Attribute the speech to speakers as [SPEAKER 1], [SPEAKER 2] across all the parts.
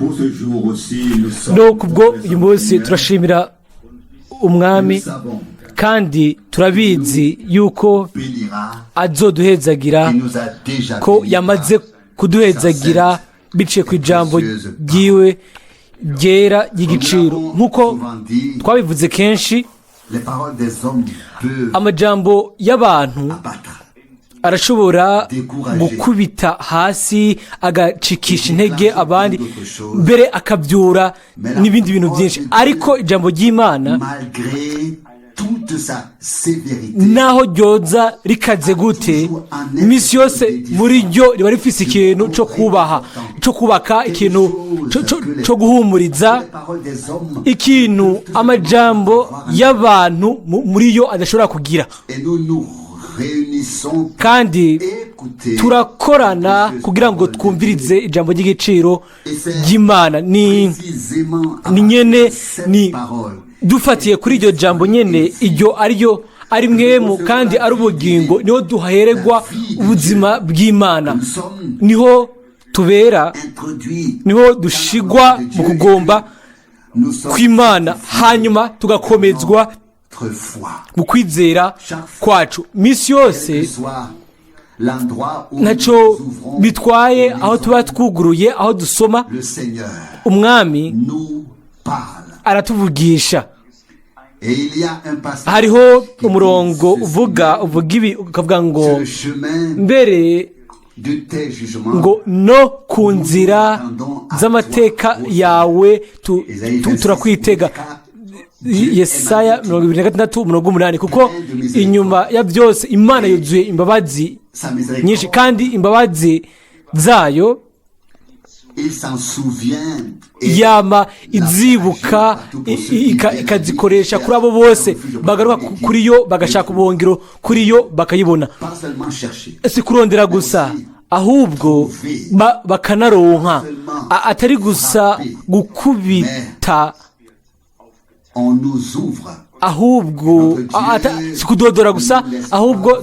[SPEAKER 1] Pour ce jour aussi, nous sommes
[SPEAKER 2] No kubwo uyu
[SPEAKER 1] reconnaissants au
[SPEAKER 2] munsi
[SPEAKER 1] Seigneur.
[SPEAKER 2] turashimira umwami,
[SPEAKER 1] Nous savons
[SPEAKER 2] kandi turabizi yuko
[SPEAKER 1] bénira
[SPEAKER 2] azoduhezagira,
[SPEAKER 1] et nous a déjà
[SPEAKER 2] ko
[SPEAKER 1] bénis
[SPEAKER 2] yamaze
[SPEAKER 1] par
[SPEAKER 2] kuduhezagira biciye ku ijambo ryiwe ryera ry'igiciro. Nk'uko twabivuze kenshi,
[SPEAKER 1] Les paroles des hommes peuvent
[SPEAKER 2] amajambo y'abantu
[SPEAKER 1] abattre,
[SPEAKER 2] arashobora gukubita hasi, agacikisha intege abandi, mbere akabyura n'ibindi bintu byinshi, ariko ijambo ry'Imana,
[SPEAKER 1] malgré toute sa sévérité,
[SPEAKER 2] naho ryoza rikaze gute, iminsi yose muri ryo riba rifise ikintu cyo kubaha, cyo kubaka, ikintu cyo guhumuriza,
[SPEAKER 1] les paroles des hommes,
[SPEAKER 2] ikintu amajambo y'abantu muri yo adashobora kugira.
[SPEAKER 1] Et nous nous réunissons pour
[SPEAKER 2] Kandi
[SPEAKER 1] écouter
[SPEAKER 2] turakorana kugira ngo twumvirize ijambo ry'igiciro ry'Imana. Ni
[SPEAKER 1] précisément à
[SPEAKER 2] ni
[SPEAKER 1] partir
[SPEAKER 2] nyene
[SPEAKER 1] de cette
[SPEAKER 2] ni
[SPEAKER 1] parole
[SPEAKER 2] dufatiye kuri iryo jambo nyene, iryo ariryo ari mwemu kandi ari ubugingo, niho duhererwa ubuzima bw'Imana,
[SPEAKER 1] nous sommes
[SPEAKER 2] niho tubera,
[SPEAKER 1] introduits
[SPEAKER 2] niho dushigwa mu kugomba
[SPEAKER 1] nous sommes
[SPEAKER 2] kw'Imana, hanyuma tugakomezwa
[SPEAKER 1] notre foi.
[SPEAKER 2] mu kwizera kwacu minsi yose.
[SPEAKER 1] Quel que soit l'endroit où
[SPEAKER 2] Ntacyo
[SPEAKER 1] nous ouvrons,
[SPEAKER 2] bitwaye aho tuba twuguruye, aho dusoma,
[SPEAKER 1] le Seigneur
[SPEAKER 2] umwami
[SPEAKER 1] nous parle.
[SPEAKER 2] aratuvugisha.
[SPEAKER 1] Et il y a un passage
[SPEAKER 2] Hariho
[SPEAKER 1] qui dit
[SPEAKER 2] umurongo
[SPEAKER 1] ceci:
[SPEAKER 2] uvuga ibi, ukavuga ngo
[SPEAKER 1] Sur le chemin
[SPEAKER 2] mbere
[SPEAKER 1] de tes jugements,
[SPEAKER 2] ngo no ku nzira z'amateka yawe
[SPEAKER 1] Isaïe 26,
[SPEAKER 2] turakwitega.
[SPEAKER 1] car Dieu est
[SPEAKER 2] Yesaya
[SPEAKER 1] magnifique.
[SPEAKER 2] 26 umurongo 8. Kuko inyuma ya byose Imana yuzuye imbabazi
[SPEAKER 1] Sa miséricorde,
[SPEAKER 2] nyinshi, kandi imbabazi zayo
[SPEAKER 1] il s'en souvient et
[SPEAKER 2] yama izibuka, ikazikoresha kuri abo bose bagaruka kuri yo, bagashaka ubuhungiro kuri yo, bakayibona.
[SPEAKER 1] Pas seulement chercher,
[SPEAKER 2] Si kurondera gusa, ahubwo bakanaronka. Atari gusa gukubita,
[SPEAKER 1] on nous ouvre.
[SPEAKER 2] Ahubwo si kudodora gusa, ahubwo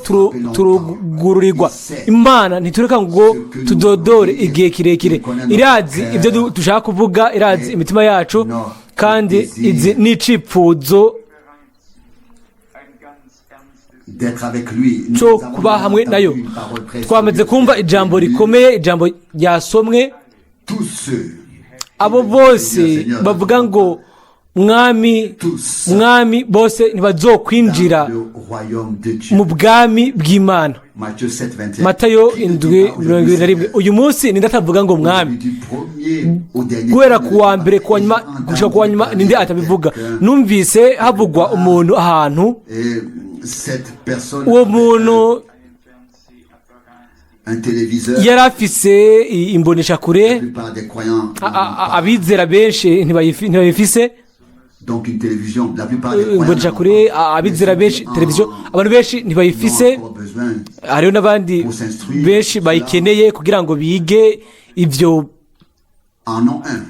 [SPEAKER 2] turugururirwa. Imana ntitureka ngo tudodore igihe kirekire. Irazi ibyo dushaka kuvuga, irazi imitima yacu, kandi izi n'icipfuzo
[SPEAKER 1] d'être avec lui. Nous
[SPEAKER 2] cyo
[SPEAKER 1] avons
[SPEAKER 2] kuba hamwe
[SPEAKER 1] entendu
[SPEAKER 2] nayo.
[SPEAKER 1] une parole précieuse.
[SPEAKER 2] Twamaze kumva ijambo rikomeye, ijambo ryasomwe.
[SPEAKER 1] Tous ceux
[SPEAKER 2] Abo bose bavuga ngo "Mwami, Mwami", bose ntibazokwinjira
[SPEAKER 1] dans le royaume de Dieu.
[SPEAKER 2] mu bwami bw'Imana.
[SPEAKER 1] Matthieu 7, 21.
[SPEAKER 2] Matayo
[SPEAKER 1] Qui ne dit
[SPEAKER 2] 7
[SPEAKER 1] pas aujourd'hui,
[SPEAKER 2] 21. Uyu munsi ninde atavuga ngo "Mwami"?
[SPEAKER 1] Du premier au dernier.
[SPEAKER 2] Guhera ku wa mbere ku wa nyuma gushika ku wa nyuma, ninde atabivuga? Numvise havugwa umuntu ahantu.
[SPEAKER 1] Et cette personne
[SPEAKER 2] Uwo muntu
[SPEAKER 1] un téléviseur.
[SPEAKER 2] yari afise imboneshakure.
[SPEAKER 1] La plupart des croyants
[SPEAKER 2] Abizera benshi ntibayifise.
[SPEAKER 1] Donc une télévision, la plupart des croyants
[SPEAKER 2] Imboneshakure, abizera benshi, televiziyo, abantu benshi ntibayifise.
[SPEAKER 1] n'ont encore besoin.
[SPEAKER 2] Hariho n'abandi benshi bayikeneye kugira ngo bige ibyo.
[SPEAKER 1] En ont un,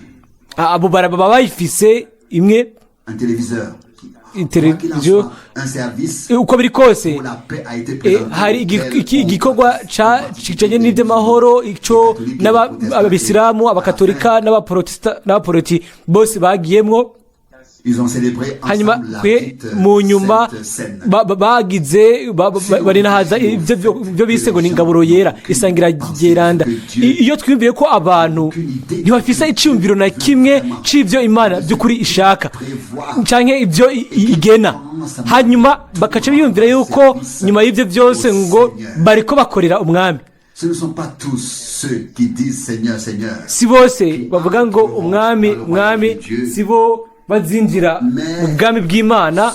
[SPEAKER 2] Abo baba bayifise imwe,
[SPEAKER 1] un téléviseur.
[SPEAKER 2] televiziyo.
[SPEAKER 1] Quoi qu'il en soit, un service
[SPEAKER 2] Uko biri kose,
[SPEAKER 1] pour la paix a été présenté
[SPEAKER 2] hari
[SPEAKER 1] auquel
[SPEAKER 2] igikorwa kijanye n'iby'amahoro, ico abisilamu, abakatolika n'abaporoti bose bagiyemwo.
[SPEAKER 1] Ils ont célébré
[SPEAKER 2] Hanyuma
[SPEAKER 1] ensemble la
[SPEAKER 2] kwe
[SPEAKER 1] dite
[SPEAKER 2] mu nyuma
[SPEAKER 1] Sainte Cène.
[SPEAKER 2] Bagize barinahaza ibyo byo bise ngo ni ingaburo yera, isangira ryeranda. Iyo twiyumviye ko abantu ntibafise iciyumviro na kimwe c'ivyo Imana by'ukuri ishaka canke ibyo igena, hanyuma bakaca biyumvira yuko nyuma y'ibyo byose ngo bariko bakorera umwami.
[SPEAKER 1] Ce ne sont pas tous ceux qui disent "Seigneur, Seigneur".
[SPEAKER 2] Si bose bavuga ngo "Umwami, Mwami", si bo bazinjira mu bwami bw'Imana,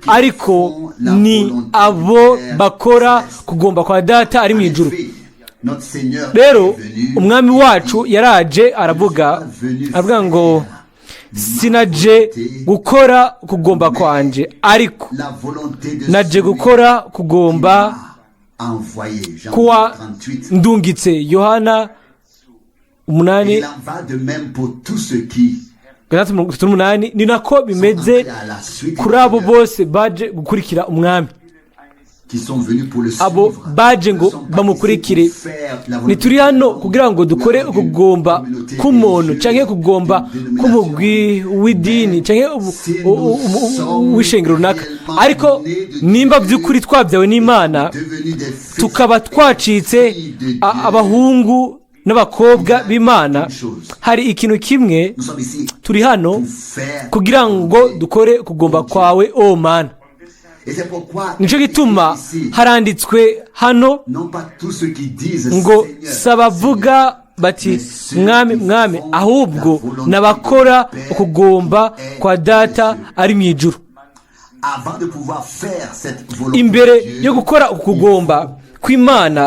[SPEAKER 2] ariko ni abo bakora kugomba kwa Data ari mu ijuru.
[SPEAKER 1] Notre Seigneur
[SPEAKER 2] Rero
[SPEAKER 1] est venu
[SPEAKER 2] umwami wacu yaraje aravuga ngo "Sinaje gukora kugomba kwanje, ariko
[SPEAKER 1] la volonté de
[SPEAKER 2] naje
[SPEAKER 1] celui
[SPEAKER 2] gukora kugomba
[SPEAKER 1] qui m'a envoyé." Jean
[SPEAKER 2] kuwa
[SPEAKER 1] 38.
[SPEAKER 2] ndungitse." Yohana 8
[SPEAKER 1] Il en va de même pour tous ceux qui
[SPEAKER 2] 6:38. Ni nako bimeze
[SPEAKER 1] sont entrés à la suite
[SPEAKER 2] kuri
[SPEAKER 1] du
[SPEAKER 2] abo
[SPEAKER 1] Seigneur.
[SPEAKER 2] bose baje gukurikira umwami. Abo baje ngo bamukurikire. Ntituri hano kugira ngo dukore ukugomba k'umuntu cyangwa kugomba k'umugwi w'idini cyangwa w'ishengero runaka, ariko nimba by'ukuri twabyawe n'Imana, tukaba twacitse abahungu n'abakobwa b'Imana, hari ikintu kimwe: turi hano kugira ngo dukore kugomba kwawe, o Mana. Nicyo gituma haranditswe hano ngo: "Si abavuga bati: 'Mwami, Mwami,' ahubwo n'abakora ukugomba kwa Data ari mu ijuru." Imbere yo gukora ukugomba kw'Imana,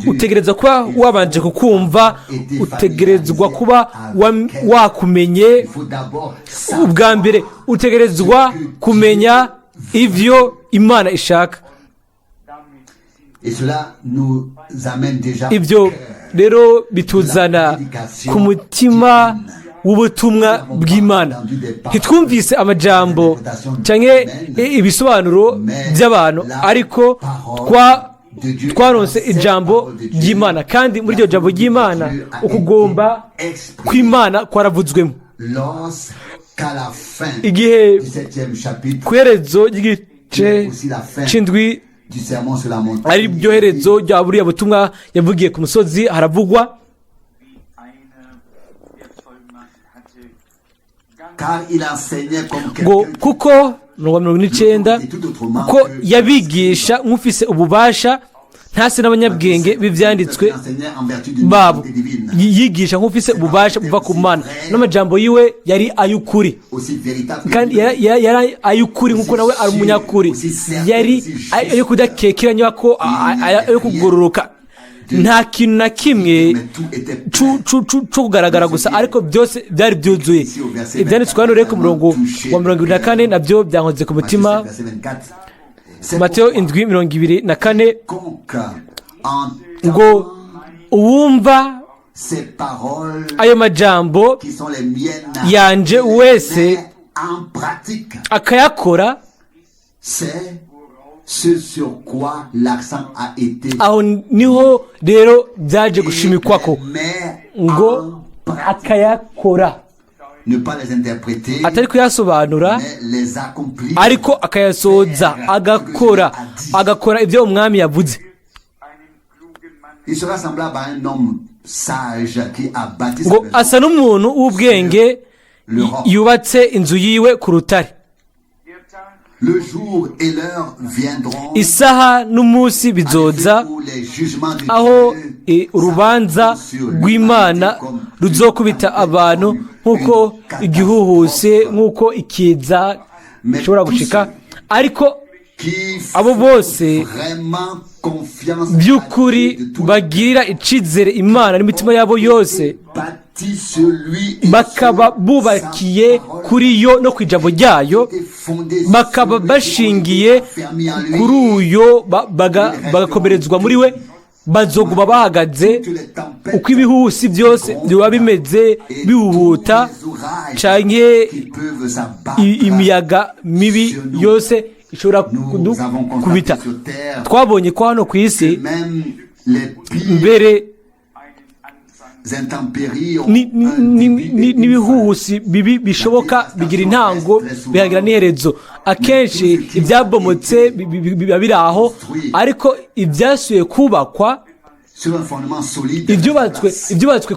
[SPEAKER 2] utegereza kuba wabanje kukumva, utegerezwa kuba wakumenye. Ubwa mbere utegerezwa kumenya ivyo Imana ishaka. Ibyo rero bituzana ku mutima w'ubutumwa bw'Imana. Ntitwumvise amajambo cyangwa ibisobanuro by'abantu, ariko twaronse ijambo ry'Imana, kandi muri iryo jambo ry'Imana ukugomba kw'Imana kwaravuzwemo. Igihe ku iherezo ry'igice c'indwi, ari byo herezo rya buriya butumwa yavugiye ku musozi, haravugwa ngo kuko mirongo 99, kuko yabigisha nk'ufise ububasha, ntase n'abanyabwenge b'ibyanditswe babo. Yigisha nk'ufise ububasha buva ku Mana, n'amajambo yiwe yari ay'ukuri, kandi yari ay'ukuri nk'uko nawe ari umunyakuri. Yari ayo kudakekeranya ko, ayo kugororoka. Nta kintu na kimwe cyo kugaragara gusa, ariko byose byari byuzuye. Ibyanditswe hano rero ku murongo wa 24 nabyo byankoze ku mutima. Mateo 7:24 ngo: "Uwumva ayo majambo yanje wese akayakora," aho niho rero byaje gushimikwa ko ngo akayakora, atari kuyasobanura, ariko akayasoza, agakora ibyo umwami yavuze. Ngo asa n'umuntu w'ubwenge yubatse inzu yiwe ku rutare. Isaha n'umunsi bizoza aho urubanza rw'Imana ruzokubita abantu nk'uko igihuhuse, nk'uko ikiza gishobora gushika. Ariko abo bose by'ukuri bagirira icizere Imana n'imitima yabo yose, bakaba bubakiye kuri yo no ku ijambo ryayo, bakaba bashingiye kuri uyo, bagakomerezwa muri we, bazoguma bahagaze uko ibihusi byose biba bimeze bihuhuta, canke imiyaga mibi yose ishobora kudukubita. Twabonye ko hano ku isi mbere n'ibihuhusi bibi bishoboka bigira intango, bihagira n'iherezo. Akenshi ibyabomotse biba biri aho, ariko ibyasuye kubakwa, ibyubatswe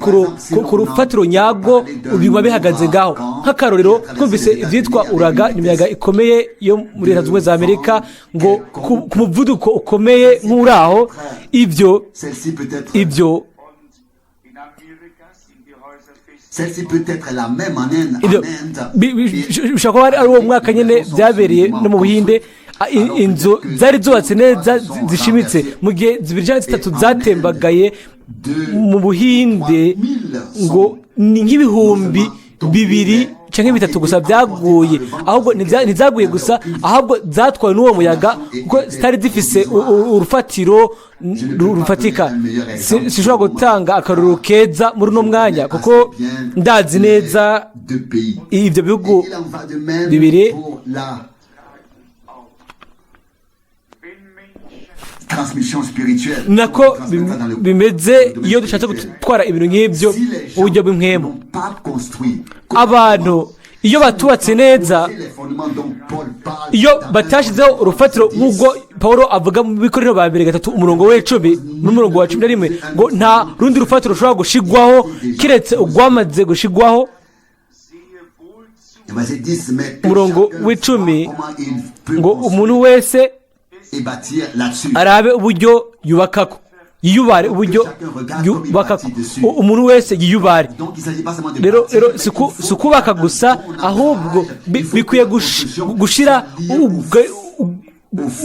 [SPEAKER 2] ku rufatiro nyabwo, biba bihagaze ngaho. Nk'akarorero, twumvise ibyitwa uraga, imiyaga ikomeye yo muri Leta Zunze Ubumwe za Amerika, ngo ku muvuduko ukomeye nk'uraho, ibyo bishobora kuba ari uwo mwaka nyine byabereye no mu Buhinde. Inzu zari zubatse neza zishimitse, mu gihe zibiri cyangwa zitatu zatembagaye mu Buhinde, ngo ni nk'2000 cyangwa 3000 gusa byaguye. Ahubwo ntizaguye gusa, ahubwo zatwawe n'uwo muyaga, kuko zitari zifise urufatiro rufatika. Sinshobora gutanga akarorero keza muri uno mwanya, kuko ndazi neza ibyo bihugu bibiri.
[SPEAKER 1] transmission spirituelle.
[SPEAKER 2] Nako
[SPEAKER 1] On transmet ça dans le-
[SPEAKER 2] bimeze
[SPEAKER 1] dans le domaine
[SPEAKER 2] iyo dushatse
[SPEAKER 1] spirituel.
[SPEAKER 2] gutwara ibintu nk'ibyo
[SPEAKER 1] Si les
[SPEAKER 2] mu
[SPEAKER 1] gens
[SPEAKER 2] buryo bw'impwemu,
[SPEAKER 1] n'ont pas construit
[SPEAKER 2] abantu iyo batubatse neza,
[SPEAKER 1] les fondements dont Paul parle
[SPEAKER 2] iyo
[SPEAKER 1] dans
[SPEAKER 2] batashyizeho urufatiro nk'ubwo Paul avuga mu Bikorinto ba mbere 3 umurongo w'10 n'umurongo wa 11 ngo nta rundi rufatiro rushobora gushigwaho keretse urwamaze gushigwaho.
[SPEAKER 1] Verset 10, mais que
[SPEAKER 2] Umurongo
[SPEAKER 1] chacun
[SPEAKER 2] w'10
[SPEAKER 1] voit comment il peut
[SPEAKER 2] ngo
[SPEAKER 1] construire
[SPEAKER 2] umuntu wese
[SPEAKER 1] et bâtir là-dessus.
[SPEAKER 2] arabe uburyo yubakako, yiyubare uburyo yubakako, umuntu wese yiyubare.
[SPEAKER 1] Donc il ne s'agit pas seulement de
[SPEAKER 2] Rero
[SPEAKER 1] bâtir,
[SPEAKER 2] rero
[SPEAKER 1] mais
[SPEAKER 2] si
[SPEAKER 1] il faut
[SPEAKER 2] si ukubaka gusa,
[SPEAKER 1] un bon
[SPEAKER 2] ahubwo
[SPEAKER 1] ancrage, il faut
[SPEAKER 2] bikwiye
[SPEAKER 1] que la construction
[SPEAKER 2] gushira
[SPEAKER 1] soit liée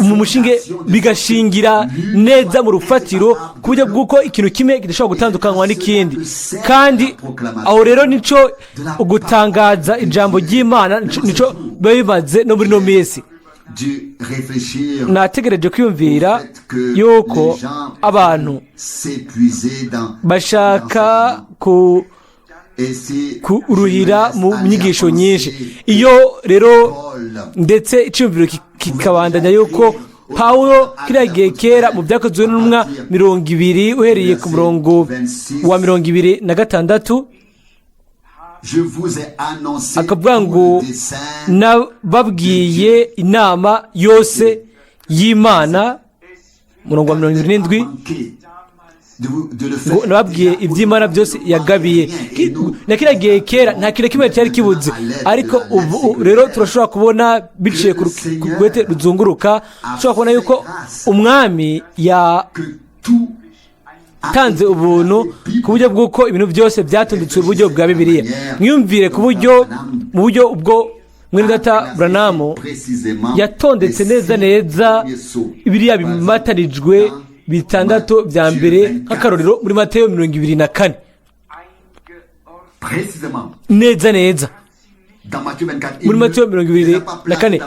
[SPEAKER 2] mu mushinge, bigashingira neza mu rufatiro, ku buryo bw'uko ikintu kimwe kidashobora gutandukanywa n'ikindi. Kandi aho rero nico ugutangaza ijambo ry'Imana nico biba bimaze no muri ino minsi.
[SPEAKER 1] De réfléchir
[SPEAKER 2] Nategereje kwiyumvira
[SPEAKER 1] au fait que
[SPEAKER 2] yuko
[SPEAKER 1] les gens
[SPEAKER 2] abantu
[SPEAKER 1] s'épuiser dans
[SPEAKER 2] bashaka ku
[SPEAKER 1] Et si
[SPEAKER 2] kuruhira
[SPEAKER 1] je me
[SPEAKER 2] mu
[SPEAKER 1] laisse aller
[SPEAKER 2] nyigisho
[SPEAKER 1] à
[SPEAKER 2] nyinshi.
[SPEAKER 1] penser que
[SPEAKER 2] Iyo rero
[SPEAKER 1] Paul
[SPEAKER 2] ndetse icyumviro kikabandanya yuko Pawulo kiriya gihe kera mu Byakozwe n'Intumwa 20 uhereye ku murongo wa 26,
[SPEAKER 1] Je vous ai annoncé
[SPEAKER 2] akavuga
[SPEAKER 1] tout
[SPEAKER 2] ngo
[SPEAKER 1] le dessein
[SPEAKER 2] nababwiye inama yose y'Imana, umurongo wa 77,
[SPEAKER 1] manqué de, de le faire.
[SPEAKER 2] Ngo nababwiye iby'Imana byose yagabiye. Na kiriya gihe kera nta kintu na kimwe cyari kibuze, ariko ubu rero turashobora kubona biciye ku rwete ruzunguruka, dushobora kubona yuko Umwami
[SPEAKER 1] Que tout a
[SPEAKER 2] yatanze ubuntu ku buryo bw'uko ibintu byose byatondetswe mu buryo bwa Bibiliya. Mwiyumvire ku buryo mu buryo ubwo mwene data Branham yatondetse neza neza biriya bimatanijwe bitandatu bya mbere, nk'akarorero muri Mateyo 24.
[SPEAKER 1] Précisément.
[SPEAKER 2] Neza neza.
[SPEAKER 1] Dans Matthieu 24,
[SPEAKER 2] Muri Mateyo 24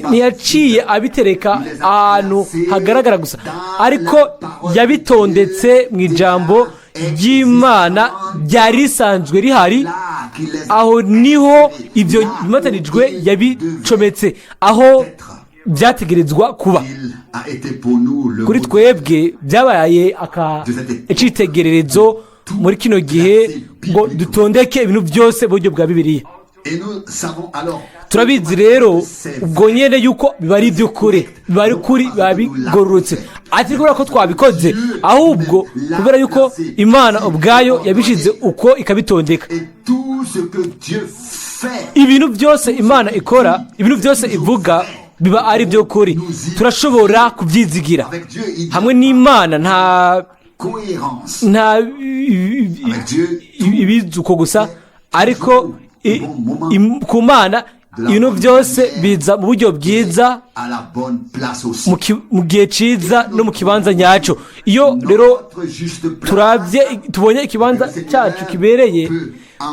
[SPEAKER 2] ntiyaciye abitereka ahantu hagaragara gusa, ariko yabitondetse mu ijambo ry'Imana ryari risanzwe rihari. Aho niho ibyo bimatanijwe yabicometse aho byategerezwa kuba.
[SPEAKER 1] Il a été pour nous le
[SPEAKER 2] Kuri twebwe byabaye aka icyitegererezo muri kino gihe ngo dutondeke ibintu byose mu buryo bwa Bibiliya.
[SPEAKER 1] Et nous savons alors
[SPEAKER 2] Turabizi rero ubwo nyine yuko biba ari iby'ukuri, biba ari ukuri, biba bigororotse, atari kubera ko twabikoze, ahubwo kubera yuko Imana ubwayo yabishyize uko ikabitondeka.
[SPEAKER 1] Et tout ce que Dieu fait,
[SPEAKER 2] Ibintu byose Imana ikora, ibintu byose ivuga, biba ari iby'ukuri, turashobora kubyizigira.
[SPEAKER 1] Avec Dieu, il y a
[SPEAKER 2] Hamwe n'Imana nta
[SPEAKER 1] cohérence.
[SPEAKER 2] nta
[SPEAKER 1] Avec Dieu,
[SPEAKER 2] ibizi uko gusa, ariko ku Mana ibintu byose biza mu buryo bwiza,
[SPEAKER 1] à la bonne place aussi.
[SPEAKER 2] mu gihe cyiza no mu kibanza nyacyo. Iyo rero
[SPEAKER 1] Notre juste place,
[SPEAKER 2] turabye tubonye ikibanza cyacu kibereye,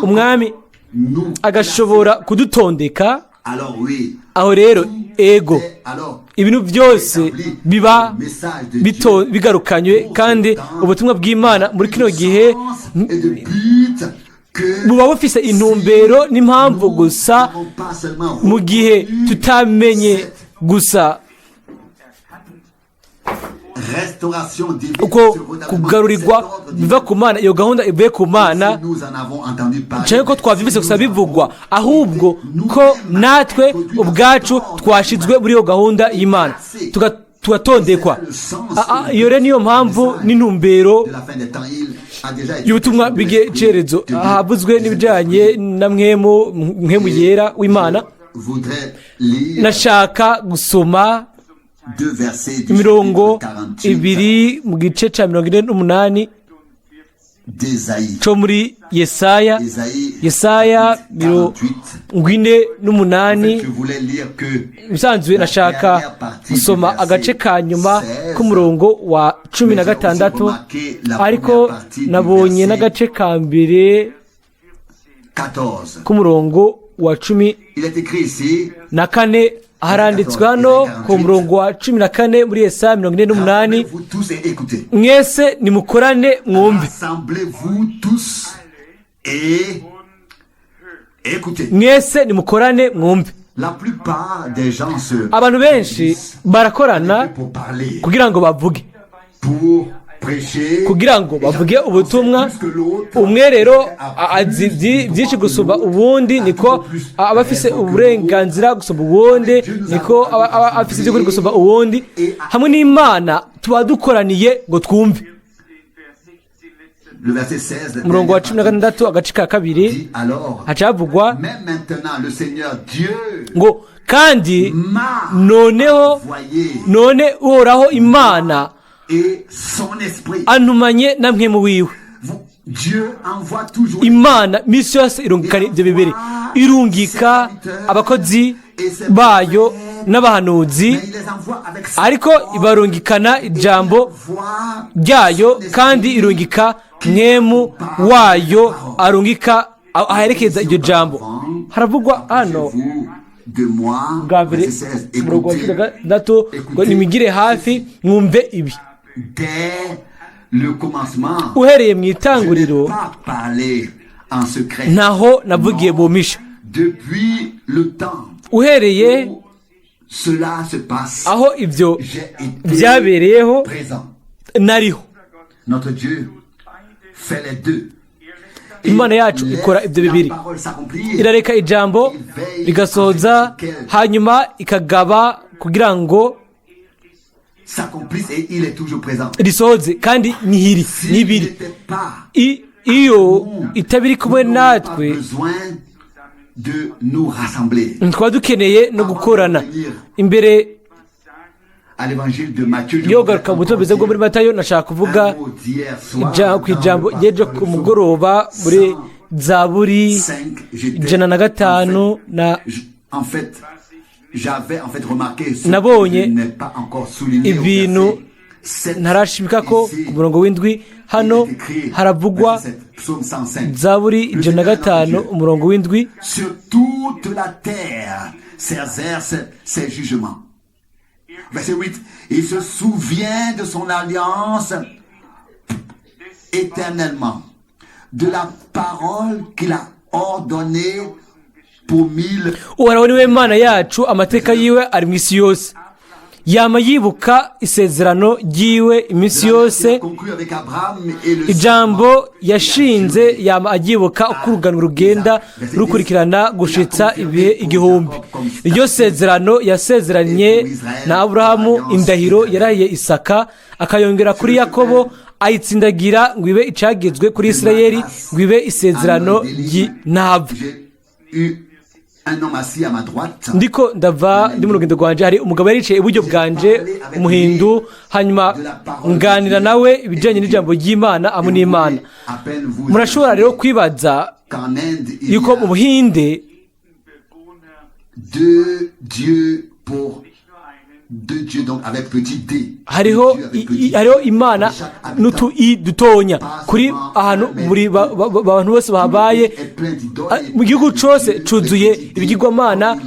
[SPEAKER 2] Umwami
[SPEAKER 1] nous
[SPEAKER 2] agashobora kudutondeka,
[SPEAKER 1] alors oui,
[SPEAKER 2] aho rero ego,
[SPEAKER 1] et alors
[SPEAKER 2] ibintu byose biba bigarukanywe, kandi ubutumwa bw'Imana muri kino gihe
[SPEAKER 1] et de but que
[SPEAKER 2] buba bufise intumbero n'impamvu gusa
[SPEAKER 1] nous n'avons pas seulement
[SPEAKER 2] mu gihe tutamenye gusa
[SPEAKER 1] restauration divine,
[SPEAKER 2] uko
[SPEAKER 1] ce rétablissement,
[SPEAKER 2] kugarurirwa
[SPEAKER 1] cet ordre divin,
[SPEAKER 2] biva ku Mana, iyo gahunda ivuye ku Mana,
[SPEAKER 1] si nous en avons entendu parler,
[SPEAKER 2] cyangwa ko twabyumvise gusa bivugwa, ahubwo ko natwe ubwacu twashyizwe muri iyo gahunda y'Imana, tugatondekwa. Iyo rero niyo mpamvu n'intumbero
[SPEAKER 1] de la fin des temps, il a déjà été
[SPEAKER 2] y'ubutumwa bw'igihe havuzwe n'ibijyanye na Mpwemu Yera w'Imana.
[SPEAKER 1] Voudrais lire
[SPEAKER 2] Nashaka gusoma
[SPEAKER 1] deux versets du
[SPEAKER 2] imirongo
[SPEAKER 1] chapitre 48
[SPEAKER 2] ibiri mu gice cya 48
[SPEAKER 1] d'Ésaïe.
[SPEAKER 2] cyo muri Yesaya.
[SPEAKER 1] Ésaïe,
[SPEAKER 2] Yesaya
[SPEAKER 1] chapitre 48.
[SPEAKER 2] 48.
[SPEAKER 1] Je voulais lire que
[SPEAKER 2] Ibisanzwe nashaka gusoma agace ka nyuma k'umurongo wa 16, ariko nabonye n'agace ka mbere
[SPEAKER 1] 14.
[SPEAKER 2] k'umurongo wa cumi
[SPEAKER 1] Il est écrit ici,
[SPEAKER 2] na kane. Haranditswe hano ku murongo wa 14 muri Yesaya 48:
[SPEAKER 1] Rassemblez-vous tous et écoutez.
[SPEAKER 2] Mwese nimukorane mwumve.
[SPEAKER 1] Rassemblez-vous tous et écoutez.
[SPEAKER 2] Mwese nimukorane mwumve.
[SPEAKER 1] La plupart des gens se
[SPEAKER 2] Abantu benshi barakorana
[SPEAKER 1] pour parler,
[SPEAKER 2] kugira ngo bavuge,
[SPEAKER 1] pour prêcher,
[SPEAKER 2] kugira ngo bavuge ubutumwa. Umwe rero azi byinshi gusumba uwundi, niko aba afise uburenganzira gusumba uwundi, niko aba afise iby'ukuri gusumba uwundi. Hamwe n'Imana tuba dukoraniye ngo twumve.
[SPEAKER 1] Le verset 16, la
[SPEAKER 2] Umurongo wa
[SPEAKER 1] dernière
[SPEAKER 2] 16, agace ka kabiri,
[SPEAKER 1] dit alors,
[SPEAKER 2] hacavugwa
[SPEAKER 1] même maintenant le Seigneur Dieu
[SPEAKER 2] ngo: "Kandi
[SPEAKER 1] m'a
[SPEAKER 2] noneho,
[SPEAKER 1] envoyé
[SPEAKER 2] none Uhoraho Imana
[SPEAKER 1] et son esprit.
[SPEAKER 2] antumanye na Mpwemu wiwe."
[SPEAKER 1] Dieu envoie toujours
[SPEAKER 2] Imana misi yose irungikana ibyo bibiri: irungika abakozi bayo n'abahanuzi,
[SPEAKER 1] mais il les envoie avec sa
[SPEAKER 2] ariko ibarungikana ijambo
[SPEAKER 1] voix
[SPEAKER 2] ryayo, kandi irungika Mpwemu wayo arungika aherekeza iryo jambo. Haravugwa hano
[SPEAKER 1] vous de moi.
[SPEAKER 2] bwa mbere,
[SPEAKER 1] Verset 16,
[SPEAKER 2] umurongo wa cumi na
[SPEAKER 1] écoutez,
[SPEAKER 2] gatandatu ngo: "Nimigire hafi mwumve ibi."
[SPEAKER 1] Dès le commencement,
[SPEAKER 2] "Uhereye mu
[SPEAKER 1] je n'ai
[SPEAKER 2] itanguriro
[SPEAKER 1] pas parlé en secret.
[SPEAKER 2] ntaho navugiye bumisha.
[SPEAKER 1] Depuis le temps
[SPEAKER 2] Uhereye
[SPEAKER 1] où cela se passe,
[SPEAKER 2] aho ibyo
[SPEAKER 1] j'ai été
[SPEAKER 2] byabereyeho,
[SPEAKER 1] présent.
[SPEAKER 2] nariho."
[SPEAKER 1] Notre Dieu fait les deux. Et
[SPEAKER 2] Imana yacu
[SPEAKER 1] laisse
[SPEAKER 2] ikora ibyo
[SPEAKER 1] la
[SPEAKER 2] bibiri.
[SPEAKER 1] parole s'accomplir.
[SPEAKER 2] Irareka ijambo rigasohoza, hanyuma ikagaba kugira ngo
[SPEAKER 1] S'accomplisse et il est toujours présent.
[SPEAKER 2] risohoze, kandi nihiri
[SPEAKER 1] S'il
[SPEAKER 2] nibiri.
[SPEAKER 1] n'était pas,
[SPEAKER 2] Iyo itaba iri kumwe
[SPEAKER 1] nous n'aurions pas
[SPEAKER 2] natwe,
[SPEAKER 1] besoin de nous rassembler.
[SPEAKER 2] twaba dukeneye no gukorana imbere.
[SPEAKER 1] À l'évangile de Matthieu, je
[SPEAKER 2] Yo garuka mu butumwa bwiza bwo muri Matayo, nashaka kuvuga
[SPEAKER 1] un mot d'hier soir,
[SPEAKER 2] ku
[SPEAKER 1] dans
[SPEAKER 2] ijambo
[SPEAKER 1] le
[SPEAKER 2] ry'ejo
[SPEAKER 1] dans le
[SPEAKER 2] ku mugoroba muri Zaburi
[SPEAKER 1] 5, j'étais
[SPEAKER 2] 105 na
[SPEAKER 1] En fait, j'avais en fait remarqué ce
[SPEAKER 2] Nabonye
[SPEAKER 1] que je n'ai pas encore souligné au
[SPEAKER 2] ibintu
[SPEAKER 1] verset 7.
[SPEAKER 2] ntarashimika ko
[SPEAKER 1] Ici,
[SPEAKER 2] ku murongo w'7. Hano
[SPEAKER 1] il est écrit,
[SPEAKER 2] haravugwa
[SPEAKER 1] verset 7, Psaume 105.
[SPEAKER 2] Zaburi 105, umurongo w'7.
[SPEAKER 1] Sur toute la terre s'exercent ses jugements. Verset 8. Il se souvient de son alliance éternellement, de la parole qu'il a ordonnée pour mille
[SPEAKER 2] "Uhoraho niwe Mana yacu, amateka yiwe ari mu isi yose. Yama yibuka isezerano ryiwe iminsi yose.
[SPEAKER 1] conclu avec Abraham et le
[SPEAKER 2] Ijambo yashinze yama aryibuka uko urugano rugenda rukurikirana gushitsa ibihe 1000. Iryo sezerano yasezeranye na Aburahamu, indahiro yarahiye Isaka, akayongera kuri Yakobo, ayitsindagira ngo ibe icagezwe kuri Isirayeli, ngo ibe isezerano ry'intava."
[SPEAKER 1] J'ai eu un homme assis à ma droite.
[SPEAKER 2] Ndiko ndava ndi mu rugendo rwanje, hari umugabo yari yicaye iburyo bwanje, umuhindu, hanyuma nganira nawe ibijyanye n'ijambo ry'Imana hamwe n'Imana.
[SPEAKER 1] À peine vous
[SPEAKER 2] Murashobora rero kwibaza
[SPEAKER 1] qu'en Inde, il y
[SPEAKER 2] yuko mu
[SPEAKER 1] a
[SPEAKER 2] Buhinde
[SPEAKER 1] deux dieux pour deux dieux, donc avec petit d.
[SPEAKER 2] hariho
[SPEAKER 1] Deux dieux avec petit d.
[SPEAKER 2] hariho imana
[SPEAKER 1] Chaque habitant
[SPEAKER 2] n'utu i dutonya kuri ahantu buri bantu bose bahabaye.
[SPEAKER 1] est plein d'idoles.
[SPEAKER 2] Ah, mu gihugu cose cuzuye ibigirwamana,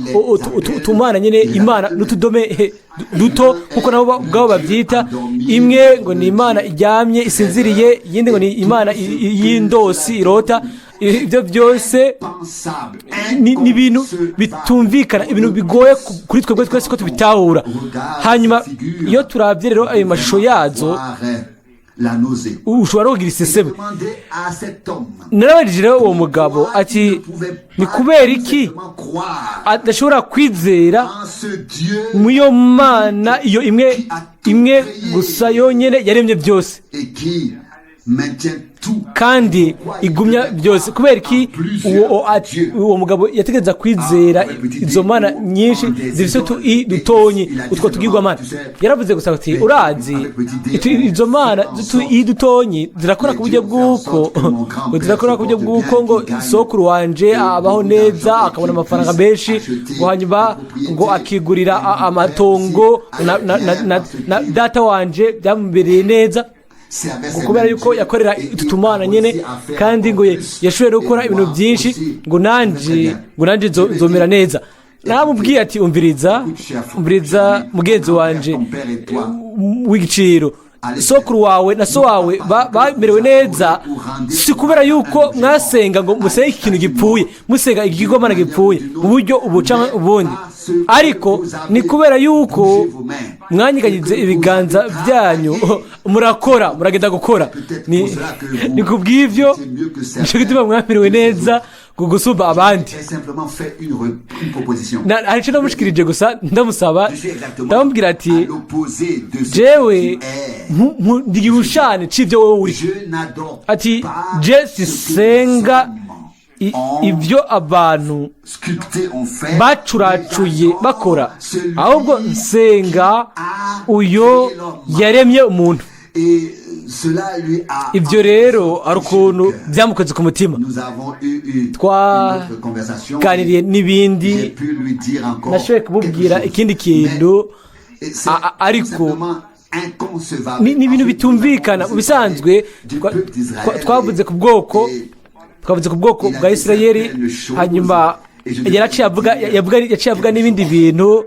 [SPEAKER 2] utumana nyene, imana n'utudome duto, kuko nabo ubwabo babyita. Imwe ngo ni imana iryamye isinziriye, iyindi ngo ni imana y'indosi irota. Ibyo byose
[SPEAKER 1] Pensable,
[SPEAKER 2] ni ibintu bitumvikana, ibintu bigoye kuri twebwe twese ko tubitahura. Hanyuma iyo turabye rero ayo mashusho yazo,
[SPEAKER 1] La nausée.
[SPEAKER 2] ushobora no kugira iseseme.
[SPEAKER 1] Demandez à cet homme.
[SPEAKER 2] Narabajije rero uwo mugabo ati: "Ni kubera iki
[SPEAKER 1] croire
[SPEAKER 2] adashobora kwizera
[SPEAKER 1] en ce Dieu
[SPEAKER 2] mu iyo mana, iyo imwe imwe gusa yonyine yaremye byose
[SPEAKER 1] et qui maintient tout?
[SPEAKER 2] kandi igumya byose? Kubera iki uwo mugabo yategereza kwizera izo mana nyinshi zifite utu i dutonyi, utwo tugirwamana?" Yaravuze gusa ati: "Urazi, izo mana z'utu i dutonyi zirakora ku buryo bw'uko ngo zirakora ku buryo bw'uko ngo sokuru wanje abaho neza, akabona amafaranga menshi, ngo hanyuma ngo akigurira amatongo, na data wanje byamubereye neza, ngo kubera yuko yakorera utu tumana nyene, kandi ngo yashoboye no gukora ibintu byinshi, ngo nanje nzomera neza." Naramubwiye ati: "Umviriza, umviriza, mugenzi wanje w'igiciro." Sokuru wawe na so wawe bamerewe neza, si kubera yuko mwasenga ngo musenge ikintu gipfuye, musenga ikigomana gipfuye mu buryo ubu canke ubundi, ariko ni kubera yuko mwanyiganyize ibiganza byanyu, murakora, muragenda gukora. Ni ku bw'ivyo nico gituma mwamerewe neza gusumba abandi.
[SPEAKER 1] J'ai simplement fait une proposition.
[SPEAKER 2] Hari ico namushikirije gusa, ndamusaba,
[SPEAKER 1] Je suis exactement
[SPEAKER 2] ndamubwira ati
[SPEAKER 1] à l'opposé de ce
[SPEAKER 2] jewe
[SPEAKER 1] que tu es.
[SPEAKER 2] Ndi igihushane c'ivyo wowe uri.
[SPEAKER 1] Je n'adore
[SPEAKER 2] Ati
[SPEAKER 1] pas
[SPEAKER 2] je
[SPEAKER 1] ce que
[SPEAKER 2] sisenga
[SPEAKER 1] les hommes ont
[SPEAKER 2] ivyo abantu
[SPEAKER 1] sculpté, ont fait,
[SPEAKER 2] bacuracuye
[SPEAKER 1] mais
[SPEAKER 2] bakora,
[SPEAKER 1] celui
[SPEAKER 2] ahubwo nsenga uyo yaremye umuntu.
[SPEAKER 1] Et cela lui a
[SPEAKER 2] Ibyo rero hari ukuntu byamukoze ku mutima.
[SPEAKER 1] Nous avons eu une autre conversation.
[SPEAKER 2] Twaganiriye n'ibindi.
[SPEAKER 1] J'ai pu lui dire encore
[SPEAKER 2] Nashoboye kumubwira
[SPEAKER 1] quelque chose.
[SPEAKER 2] ikindi kintu.
[SPEAKER 1] Mais c'est
[SPEAKER 2] Ariko
[SPEAKER 1] simplement inconcevable.
[SPEAKER 2] Ni ibintu bitumvikana. Mu bisanzwe
[SPEAKER 1] Du peuple d'Israël
[SPEAKER 2] twavuze ku bwoko, twavuze ku bwoko bwa Isirayeli, hanyuma yaraciye avuga, yaciye avuga n'ibindi bintu,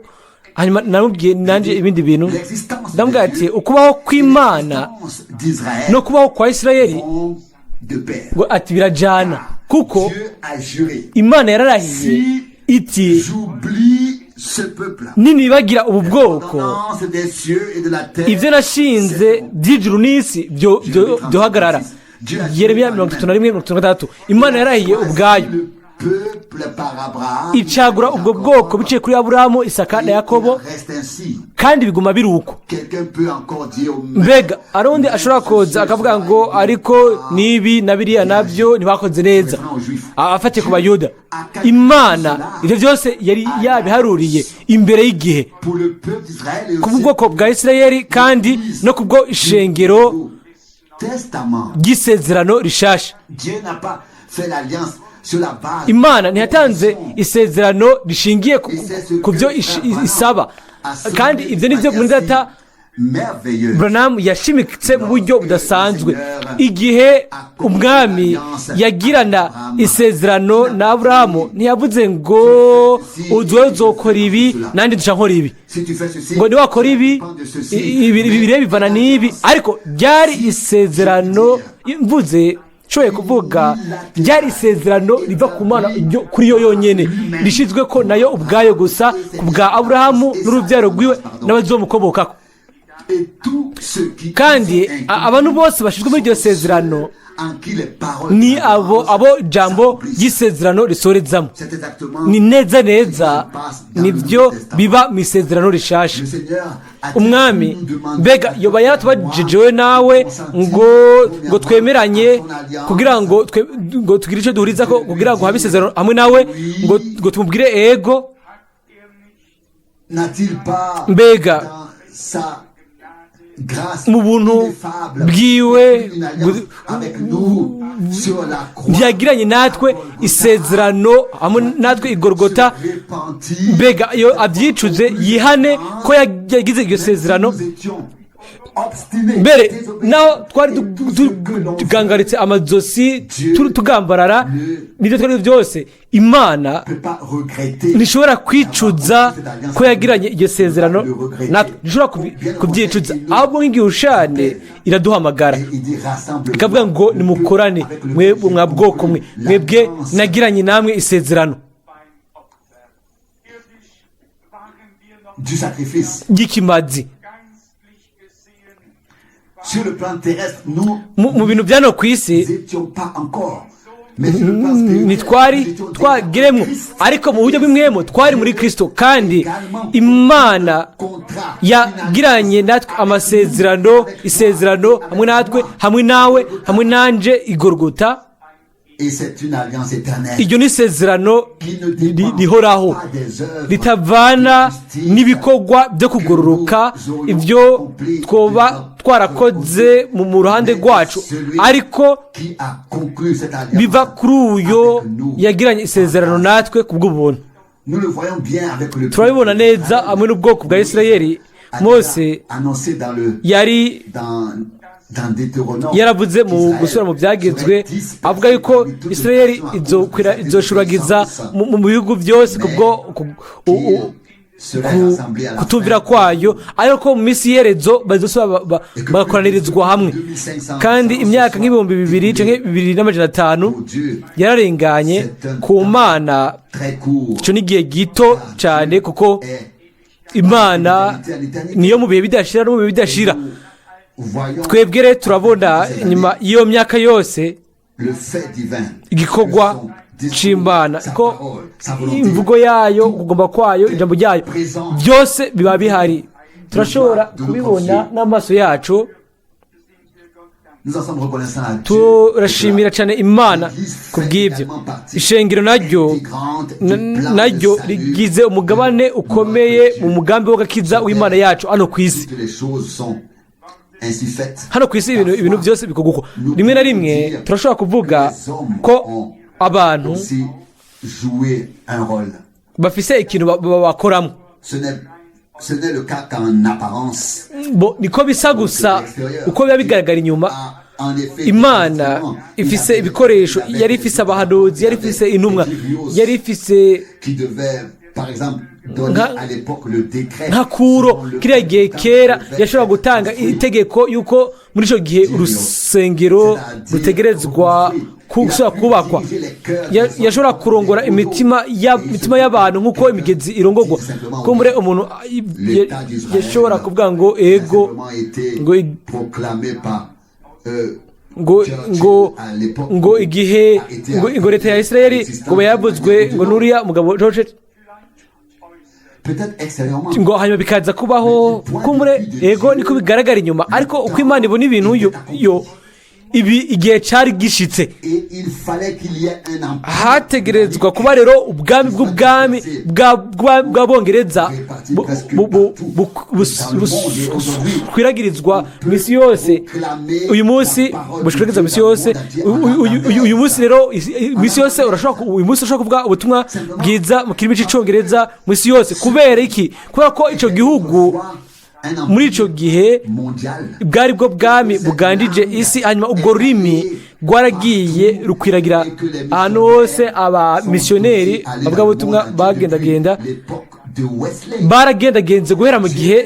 [SPEAKER 2] hanyuma namubwiye nanjye ibindi bintu.
[SPEAKER 1] L'existence
[SPEAKER 2] Ndamubwira
[SPEAKER 1] de
[SPEAKER 2] ati
[SPEAKER 1] Dieu
[SPEAKER 2] ukubaho kw'Imana
[SPEAKER 1] l'existence d'Israël
[SPEAKER 2] no kubaho kwa Isirayeli
[SPEAKER 1] vont de pair.
[SPEAKER 2] ngo ati birajyana, kuko
[SPEAKER 1] Dieu a juré.
[SPEAKER 2] Imana yararahiye
[SPEAKER 1] Si
[SPEAKER 2] iti
[SPEAKER 1] j'oublie ce peuple,
[SPEAKER 2] ninibagira ubu bwoko,
[SPEAKER 1] l'ordonnance des cieux et de la terre
[SPEAKER 2] ibyo nashinze by'ijuru n'isi byohagarara. Yeremiya 31, 36. Imana yarahiye ubwayo,
[SPEAKER 1] Le peuple par Abraham,
[SPEAKER 2] icagura ubwo bwoko biciye kuri Aburahamu, Isaka na Yakobo,
[SPEAKER 1] il reste ainsi.
[SPEAKER 2] Kandi biguma biri uko.
[SPEAKER 1] Quelqu'un peut encore dire
[SPEAKER 2] Mbega hari undi ashobora koza akavuga ngo ariko n'ibi na biriya nabyo ntibakoze neza? Afatiye ku Bayuda, Imana ibyo byose yari yabiharuriye imbere y'igihe
[SPEAKER 1] pour le peuple d'Israël et
[SPEAKER 2] ku
[SPEAKER 1] aussi
[SPEAKER 2] bwoko bwa Isirayeli kandi no ku bwo ishengero
[SPEAKER 1] Testament.
[SPEAKER 2] ry'isezerano rishasha.
[SPEAKER 1] Dieu n'a pas fait l'alliance sur la base
[SPEAKER 2] Imana ntiyatanze isezerano rishingiye ku byo isaba, kandi ibyo ni byo muri data
[SPEAKER 1] merveilleuse.
[SPEAKER 2] Branham yashimitse mu buryo budasanzwe. Igihe Umwami yagirana isezerano na Aburahamu, ntiyavuze ngo uzuwe uzokora ibi nanjye duca nkora ibi,
[SPEAKER 1] Si tu fais ceci,
[SPEAKER 2] ngo niwakora ibi,
[SPEAKER 1] dépend de ceci.
[SPEAKER 2] ibi rero bivana n'ibi, ariko ryari isezerano, mvuze nshoboye kuvuga, ryari isezerano riva ku Mana kuri yo yonyine, rishyizwe ko nayo ubwayo gusa ku bwa Aburahamu n'urubyaro rwiwe n'abazomukomokako.
[SPEAKER 1] Et tous ceux qui
[SPEAKER 2] Kandi
[SPEAKER 1] sont inclus
[SPEAKER 2] abantu bose bashyizwe muri iryo sezerano
[SPEAKER 1] en qui les paroles
[SPEAKER 2] ni
[SPEAKER 1] de
[SPEAKER 2] abo
[SPEAKER 1] l'alliance
[SPEAKER 2] abo jambo
[SPEAKER 1] s'accomplissent.
[SPEAKER 2] ry'isezerano risorezamo.
[SPEAKER 1] C'est exactement
[SPEAKER 2] Ni neza neza nibyo biba mu isezerano rishasha.
[SPEAKER 1] le Seigneur a-t-il
[SPEAKER 2] Umwami
[SPEAKER 1] nous demandé
[SPEAKER 2] mbega yoba yaratubajije we nawe ngo twemeranye kugira ngo ngo tugire icyo duhuriza ko kugira ngo habe isezerano hamwe nawe, ngo tumubwire ego?
[SPEAKER 1] N'a-t-il pas
[SPEAKER 2] Mbega
[SPEAKER 1] dans sa grâce
[SPEAKER 2] mu buntu
[SPEAKER 1] ineffable
[SPEAKER 2] bwiwe
[SPEAKER 1] une alliance avec nous sur la croix,
[SPEAKER 2] ntiyagiranye natwe isezerano hamwe natwe i Gorogota?
[SPEAKER 1] se repentir,
[SPEAKER 2] Mbega iyo abyicuze, yihane ko yagize iryo sezerano.
[SPEAKER 1] nous étions obstinés,
[SPEAKER 2] Mbere
[SPEAKER 1] désobéissants,
[SPEAKER 2] naho twari
[SPEAKER 1] et tout ce que l'on fait
[SPEAKER 2] tugangaritse amazosi, tugambarara n'ibyo twari byose, Imana
[SPEAKER 1] ne peut pas regretter
[SPEAKER 2] ntishobora kwicuza ko yagiranye iryo sezerano natwe, ntishobora kubyicuza. Ahubwo nk'igihushane iraduhamagara,
[SPEAKER 1] Et il dit rassemble
[SPEAKER 2] ikavuga ngo nimukorane mwe mwa bwoko mwe, mwebwe nagiranye namwe isezerano
[SPEAKER 3] Irdisch waren wir noch
[SPEAKER 1] du sacrifice.
[SPEAKER 2] ry'ikimazi.
[SPEAKER 3] Geistlich gesehen
[SPEAKER 1] Sur le plan terrestre, nous
[SPEAKER 2] Mu bintu byano ku isi
[SPEAKER 1] n'étions pas encore. Mais sur le plan spirituel,
[SPEAKER 2] ntitwari
[SPEAKER 1] nous étions déjà
[SPEAKER 2] twagiremwo,
[SPEAKER 1] en Christ.
[SPEAKER 2] ariko mu buryo bw'imwemo twari muri Kirisito, kandi Imana
[SPEAKER 1] Contrat,
[SPEAKER 2] yagiranye natwe amasezerano, isezerano hamwe natwe, hamwe nawe, hamwe nanje igorogota.
[SPEAKER 1] Et c'est une alliance éternelle
[SPEAKER 2] Iryo ni isezerano
[SPEAKER 1] qui ne dépend
[SPEAKER 2] rihoraho,
[SPEAKER 1] pas des œuvres
[SPEAKER 2] ritavana
[SPEAKER 1] de justice
[SPEAKER 2] n'ibikorwa byo kugororoka ibyo twoba twarakoze mu ruhande rwacu, ariko
[SPEAKER 1] qui a conclu cette alliance
[SPEAKER 2] biva kuri uyo
[SPEAKER 1] avec nous.
[SPEAKER 2] yagiranye isezerano natwe ku bw'ubuntu.
[SPEAKER 1] Nous le voyons bien avec le
[SPEAKER 2] Turabibona
[SPEAKER 1] peuple
[SPEAKER 2] neza
[SPEAKER 1] d'Israël.
[SPEAKER 2] hamwe n'ubwoko bwa Isirayeli.
[SPEAKER 1] A
[SPEAKER 2] Mose
[SPEAKER 1] déjà annoncé dans le
[SPEAKER 2] yari
[SPEAKER 1] dans Deutéronome
[SPEAKER 2] yaravuze mu
[SPEAKER 1] qu'Israël
[SPEAKER 2] gusubira mu byagezwe,
[SPEAKER 1] serait dispersé
[SPEAKER 2] avuga yuko
[SPEAKER 1] parmi toutes les
[SPEAKER 2] Isirayeli
[SPEAKER 1] nations à cause de sa
[SPEAKER 2] izoshuragiza
[SPEAKER 1] désobéissance.
[SPEAKER 2] mu bihugu byose kubwo kutumvira kwayo, ariko mu minsi y'iherezo bazosubira bagakoranirizwa hamwe. Kandi imyaka nk'2000 canke 2500 yararenganye. Ku Mana ico ni igihe gito cyane, kuko Imana niyo mu bihe bidashira no mu bihe bidashira. Twebwe rero turabona inyuma y'iyo myaka yose igikorwa c'Imana, ko imvugo yayo, ukugomba kwayo, ijambo ryayo, byose biba bihari, turashobora kubibona n'amaso yacu. Turashimira cyane Imana ku bw'ibyo. Ishengero naryo rigize umugabane ukomeye mu mugambi w'agakiza w'Imana yacu hano ku isi. Hano ku isi ibintu byose bikorwa uko. Rimwe na rimwe turashobora kuvuga ko abantu bafise ikintu bakoramo. Bo niko bisa gusa uko biba bigaragara inyuma. Imana ifise ibikoresho, yari ifise abahanuzi, yari ifise intumwa, yari ifise nka Kuro kiriya gihe kera yashobora gutanga itegeko yuko muri icyo gihe urusengero rutegerezwa gusubira kubakwa. Yashobora kurongora imitima y'abantu nk'uko imigezi irongorwa. Kumbure umuntu yashobora kuvuga ngo ego, ngo igihe ngo leta ya Israel ngo yavuzwe ngo nuriya mugabo George, ngo hanyuma bikaza kubaho. Kumbure ego, niko bigaragara inyuma, ariko uko Imana ibona ibintu yo ibi, igihe cyari gishitse, hategerezwa kuba rero ubwami bw'ubwami bw'Abongereza bukwiragirizwa mu isi yose. Uyu munsi bushwirazwa mu isi yose. Uyu munsi rero mu isi yose urashobora, uyu munsi ushobora kuvuga ubutumwa bwiza mu kirimi cy'Icyongereza mu isi yose. Kubera iki? Kubera ko ico gihugu muri ico gihe bwari bwo bwami bugandije isi, hanyuma ubwo rurimi rwaragiye rukwiragira ahantu hose. Abamisiyoneri bavugabutumwa bagendagenda, baragendagenze guhera mu gihe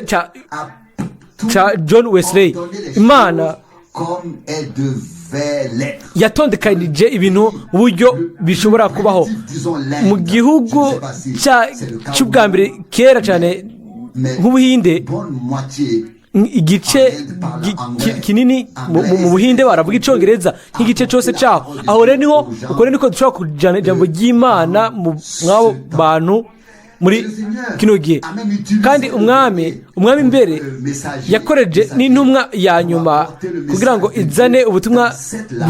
[SPEAKER 2] ca John Wesley. Imana yatondekanije ibintu mu buryo bishobora kubaho. Mu gihugu cy'ubwa mbere kera cyane nk'Ubuhinde, igice kinini mu Buhinde baravuga Icyongereza nk'igice cyose cyaho. Aho rero niho uko rero niko dushobora kujyana ijambo ry'Imana mw'abo bantu muri kino gihe. Kandi umwami mbere yakoreje n'intumwa ya nyuma kugira ngo izane ubutumwa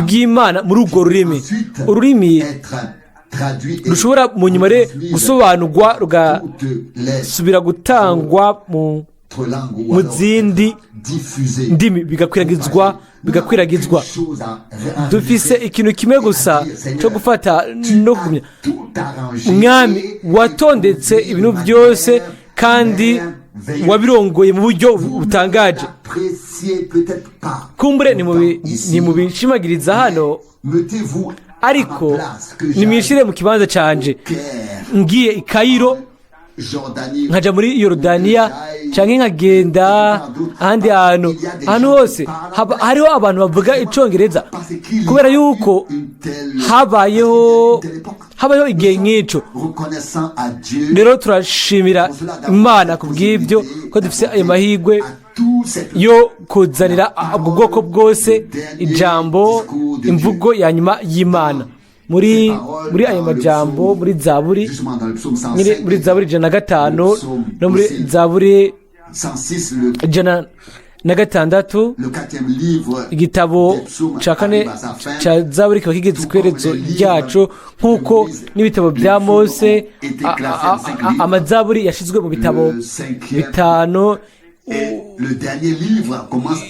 [SPEAKER 2] bw'Imana muri urwo rurimi, ururimi rushobora mu nyuma rero gusobanurwa rugasubira gutangwa mu zindi ndimi, bigakwiragizwa. Dufise ikintu kimwe gusa cyo gufata no kugumya. Umwami watondetse ibintu byose kandi wabirongoye mu buryo butangaje. Kumbure ntimubishimagiriza hano, ariko nimwishire mu kibanza canje, ngiye i Kayiro, nkaja muri Yorodaniya, canke nkagenda ahandi hantu, ahantu hose hariho abantu bavuga Icongereza, kubera yuko habayeho igihe nk'ico. Rero turashimira Imana ku bw'ibyo, ko dufise ayo mahirwe yo kuzanira ubwo bwoko bwose ijambo, imvugo ya nyuma y'Imana. Muri ayo majambo, muri Zaburi, muri Zaburi 105 no muri Zaburi 106, igitabo ca kane ca Zaburi kiba kigeze kw'iherezo ryaco, nk'uko n'ibitabo bya Mose, amazaburi yashizwe mu bitabo bitanu.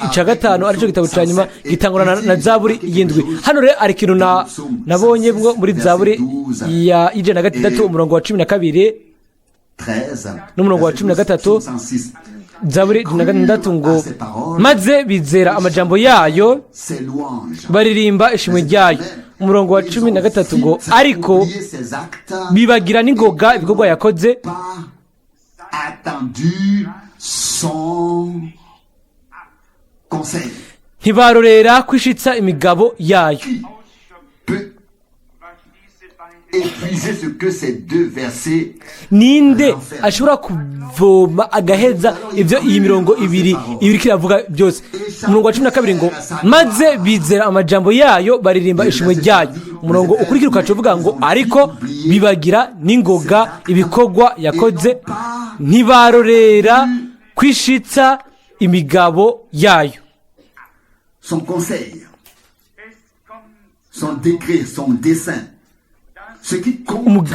[SPEAKER 2] Ica gatanu aricyo gitabo cya nyuma gitangurana na Zaburi y'indwi. Hano rero hari ikintu nabonye bwo muri Zaburi ya 106 umurongo wa 12 n'umurongo wa 13. Zaburi 106 ngo: "Maze bizera amajambo yayo, baririmba ishimwe ryayo." Umurongo wa 13 ngo: "Ariko bibagira n'ingoga ibikorwa yakoze."
[SPEAKER 1] attendu son conseil.
[SPEAKER 2] Ntibarorera kwishitsa imigabo yayo.
[SPEAKER 1] Qui peut épuiser ce que ces deux versets
[SPEAKER 2] Ninde ashobora kuvoma agaheza ibyo iyi mirongo ibiri ibiri kiravuga byose? Umurongo wa 12 ngo: "Maze bizera amajambo yayo, baririmba ishimwe ryayo." Umurongo ukurikira ukaca uvuga ngo: "Ariko bibagira n'ingoga ibikorwa yakoze, ntibarorera kwishitsa imigabo yayo."
[SPEAKER 1] Son conseil, son décret, son dessein. Ce qui compte,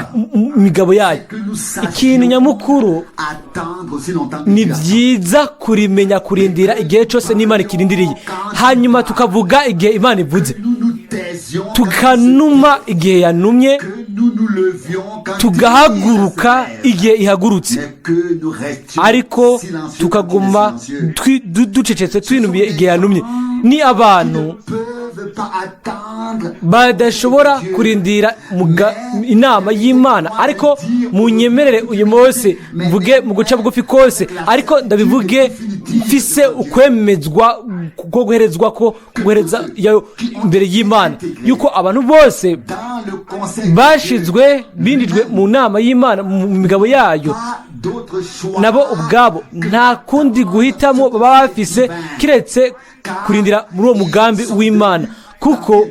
[SPEAKER 2] Imigabo yayo.
[SPEAKER 1] que nous sachions
[SPEAKER 2] Ikintu nyamukuru,
[SPEAKER 1] attendre aussi longtemps que
[SPEAKER 2] ni
[SPEAKER 1] Dieu attend.
[SPEAKER 2] byiza kurimenya kurindira igihe cyose n'Imana ikirindiriye, hanyuma tukavuga igihe Imana ivuze,
[SPEAKER 1] Nous nous taisions quand
[SPEAKER 2] tukanuma igihe yanumye,
[SPEAKER 1] que nous nous levions quand
[SPEAKER 2] tugahaguruka
[SPEAKER 1] il se lève.
[SPEAKER 2] igihe ihagurutse,
[SPEAKER 1] Mais que nous restions
[SPEAKER 2] ariko
[SPEAKER 1] silencieux
[SPEAKER 2] tukaguma
[SPEAKER 1] quand il est silencieux.
[SPEAKER 2] Ducecetse twinumiye igihe yanumye. Ni abantu
[SPEAKER 1] Ne peuvent pas attendre
[SPEAKER 2] badashobora kurindira inama y'Imana. Ariko munyemerere uyu munsi mvuge mu guca bugufi kose, ariko ndabivuge mfise ukwemezwa ko guherezwa ko guhereza imbere y'Imana, yuko abantu bose
[SPEAKER 1] dans le conseil de Dieu.
[SPEAKER 2] bashizwe, binjijwe mu nama y'Imana, mu migabo yayo,
[SPEAKER 1] Pas d'autre choix
[SPEAKER 2] nabo ubwabo nta kundi guhitamo baba bafise kiretse kurindira muri uwo mugambi w'Imana, kuko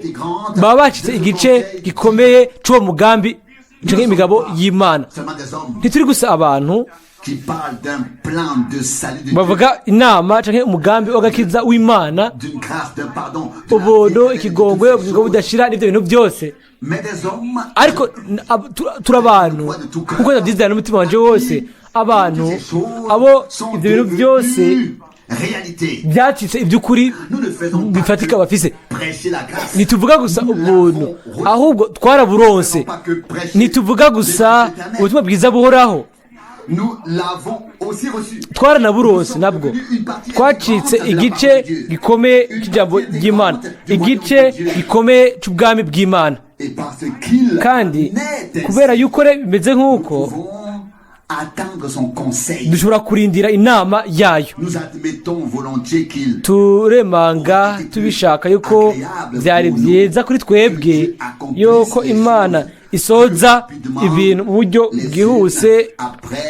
[SPEAKER 2] baba bacitse igice gikomeye cy'uwo mugambi canke imigabo y'Imana.
[SPEAKER 1] Seulement des hommes
[SPEAKER 2] Ntituri gusa abantu
[SPEAKER 1] qui parlent d'un plan de salut de Dieu,
[SPEAKER 2] bavuga inama canke umugambi w'agakiza w'Imana,
[SPEAKER 1] d'une grâce, d'un pardon, de la vie
[SPEAKER 2] ubuntu,
[SPEAKER 1] éternelle,
[SPEAKER 2] ikigongwe,
[SPEAKER 1] de toutes ces
[SPEAKER 2] ubugingo
[SPEAKER 1] choses.
[SPEAKER 2] budashira n'ibyo bintu byose,
[SPEAKER 1] Mais des hommes
[SPEAKER 2] ariko turi abantu, kuko ndabyizera n'umutima wanje wose, abantu
[SPEAKER 1] toutes ces choses
[SPEAKER 2] abo
[SPEAKER 1] sont
[SPEAKER 2] ibyo bintu byose
[SPEAKER 1] devenues réalité.
[SPEAKER 2] byacitse iby'ukuri
[SPEAKER 1] Nous ne faisons pas
[SPEAKER 2] bifatika
[SPEAKER 1] que
[SPEAKER 2] bafise.
[SPEAKER 1] prêcher la grâce.
[SPEAKER 2] Ntituvuga gusa ubuntu, ahubwo twaraburonse.
[SPEAKER 1] Nous ne faisons pas que prêcher
[SPEAKER 2] Ntituvuga gusa
[SPEAKER 1] l'évangile éternel.
[SPEAKER 2] ubutumwa bwiza buhoraho,
[SPEAKER 1] Nous l'avons aussi reçu.
[SPEAKER 2] twaranaburonse nabwo. Twacitse igice gikomeye cy'ijambo ry'Imana, igice gikomeye cy'ubwami bw'Imana.
[SPEAKER 1] Et parce qu'il
[SPEAKER 2] Kandi
[SPEAKER 1] en est ainsi,
[SPEAKER 2] kubera yuko rero bimeze nk'uko,
[SPEAKER 1] nous pouvons attendre son conseil.
[SPEAKER 2] dushobora kurindira inama yayo.
[SPEAKER 1] Nous admettons volontiers qu'il
[SPEAKER 2] Turemanga tubishaka yuko byari byiza kuri twebwe yuko Imana isoza ibintu mu buryo bwihuse,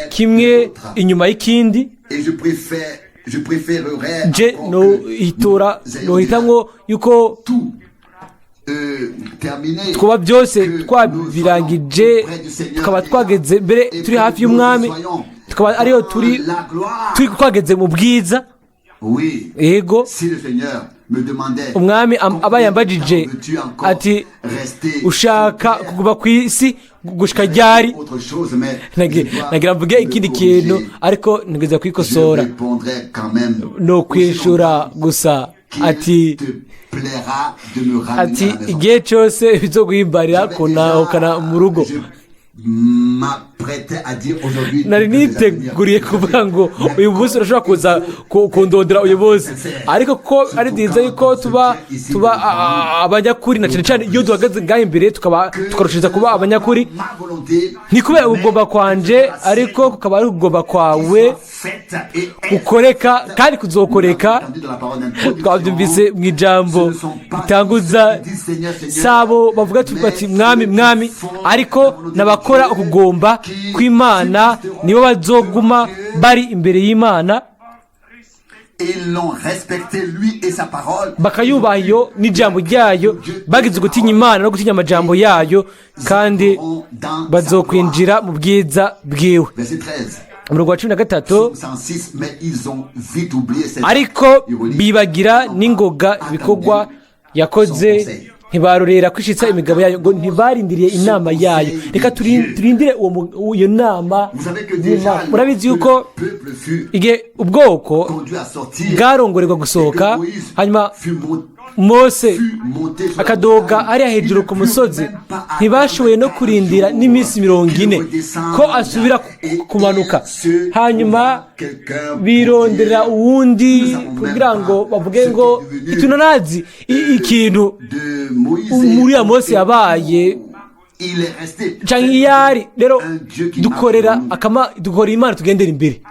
[SPEAKER 2] kimwe inyuma y'ikindi.
[SPEAKER 1] Et je préférerais
[SPEAKER 2] Je
[SPEAKER 1] encore
[SPEAKER 2] nohitora
[SPEAKER 1] que nous ayons
[SPEAKER 2] nohitamwo yuko
[SPEAKER 1] tout terminé,
[SPEAKER 2] twaba byose
[SPEAKER 1] que nous
[SPEAKER 2] twabirangije,
[SPEAKER 1] soyons auprès du Seigneur
[SPEAKER 2] tukaba
[SPEAKER 1] déjà,
[SPEAKER 2] twageze mbere
[SPEAKER 1] et
[SPEAKER 2] turi
[SPEAKER 1] que
[SPEAKER 2] hafi
[SPEAKER 1] nous
[SPEAKER 2] y'Umwami,
[SPEAKER 1] soyons
[SPEAKER 2] tukaba ariyo
[SPEAKER 1] dans
[SPEAKER 2] turi
[SPEAKER 1] la gloire.
[SPEAKER 2] turi twageze mu bwiza.
[SPEAKER 1] Oui.
[SPEAKER 2] Yego.
[SPEAKER 1] Si le Seigneur me demandait
[SPEAKER 2] Umwami aba yambajije
[SPEAKER 1] combien de temps veux-tu encore
[SPEAKER 2] ati:
[SPEAKER 1] rester
[SPEAKER 2] "Ushaka
[SPEAKER 1] sur terre?
[SPEAKER 2] kuguma ku isi gushika ryari?"
[SPEAKER 1] Autre chose, mais je dois
[SPEAKER 2] Nagira mvuge
[SPEAKER 1] me
[SPEAKER 2] ikindi
[SPEAKER 1] corriger.
[SPEAKER 2] kintu, ariko ntigeze
[SPEAKER 1] Je
[SPEAKER 2] kwikosora.
[SPEAKER 1] répondrai quand même
[SPEAKER 2] No kwishura gusa
[SPEAKER 1] qu'il
[SPEAKER 2] ati
[SPEAKER 1] te plaira de me ramener
[SPEAKER 2] ati
[SPEAKER 1] à la maison.
[SPEAKER 2] "Igihe cyose bizoguhimbarira
[SPEAKER 1] J'avais
[SPEAKER 2] kuntahukana
[SPEAKER 1] déjà-
[SPEAKER 2] mu rugo."
[SPEAKER 1] Je m'apprêtais à dire aujourd'hui,
[SPEAKER 2] Nari
[SPEAKER 1] tu peux déjà venir.
[SPEAKER 2] niteguriye kuvuga ngo uyu munsi urashobora kuza kundondera uyu munsi, ariko ko ari byiza yuko tuba abanyakuri, na cyane cyane iyo duhagaze ngaho imbere, tukaba tukarushiriza kuba abanyakuri.
[SPEAKER 1] Ma volonté
[SPEAKER 2] Ni kubera ukugomba kwanje, ariko kukaba ari ukugomba kwawe
[SPEAKER 1] faite et
[SPEAKER 2] gukoreka kandi kuzokoreka. Twabyumvise mu ijambo ritanguza: sabo bavuga bati: "Mwami, Mwami," ariko n'abakora ukugomba kw'Imana nibo bazoguma bari imbere y'Imana,
[SPEAKER 1] Ils l'ont respecté, lui et sa parole.
[SPEAKER 2] bakayubaha iyo n'ijambo ryayo, bagize gutinya Imana no gutinya amajambo yayo, kandi bazokwinjira mu bwiza bwiwe.
[SPEAKER 1] Verset 13.
[SPEAKER 2] Umurongo wa 13.
[SPEAKER 1] 106, mais ils ont vite oublié cette
[SPEAKER 2] Ariko bibagira n'ingoga ibikorwa yakoze, ntibarorera kwishitsa imigabo yayo, ngo ntibarindiriye inama yayo. Reka turindire iyo nama
[SPEAKER 1] Vous savez que déjà,
[SPEAKER 2] y'Imana. Murabizi yuko
[SPEAKER 1] le peuple fut
[SPEAKER 2] igihe ubwoko
[SPEAKER 1] conduit à sortir
[SPEAKER 2] bwarongorerwa gusohoka,
[SPEAKER 1] et que Moïse
[SPEAKER 2] hanyuma
[SPEAKER 1] fut
[SPEAKER 2] Mose
[SPEAKER 1] fut monté sur la
[SPEAKER 2] akadoga
[SPEAKER 1] montagne.
[SPEAKER 2] hariya hejuru
[SPEAKER 1] Il
[SPEAKER 2] ku
[SPEAKER 1] ne
[SPEAKER 2] musozi,
[SPEAKER 1] put même pas
[SPEAKER 2] ntibashoboye no
[SPEAKER 1] attendre
[SPEAKER 2] kurindira
[SPEAKER 1] 40
[SPEAKER 2] n'iminsi mirongo
[SPEAKER 1] jours
[SPEAKER 2] ine
[SPEAKER 1] qu'il redescende
[SPEAKER 2] ko asubira
[SPEAKER 1] et
[SPEAKER 2] kumanuka,
[SPEAKER 1] il se
[SPEAKER 2] hanyuma
[SPEAKER 1] trouva quelqu'un pour
[SPEAKER 2] birondera
[SPEAKER 1] dire,
[SPEAKER 2] uwundi
[SPEAKER 1] nous savons même
[SPEAKER 2] kugira ngo
[SPEAKER 1] pas
[SPEAKER 2] bavuge
[SPEAKER 1] ce
[SPEAKER 2] ngo
[SPEAKER 1] qui est devenu
[SPEAKER 2] ntitunanazi ikintu
[SPEAKER 1] de Moïse
[SPEAKER 2] uriya Mose yabaye.
[SPEAKER 1] Il est resté.
[SPEAKER 2] Canke iyo ari rero
[SPEAKER 1] Un Dieu qui
[SPEAKER 2] dukorera
[SPEAKER 1] marche devant nous.
[SPEAKER 2] akama dukorera Imana tugendera imbere.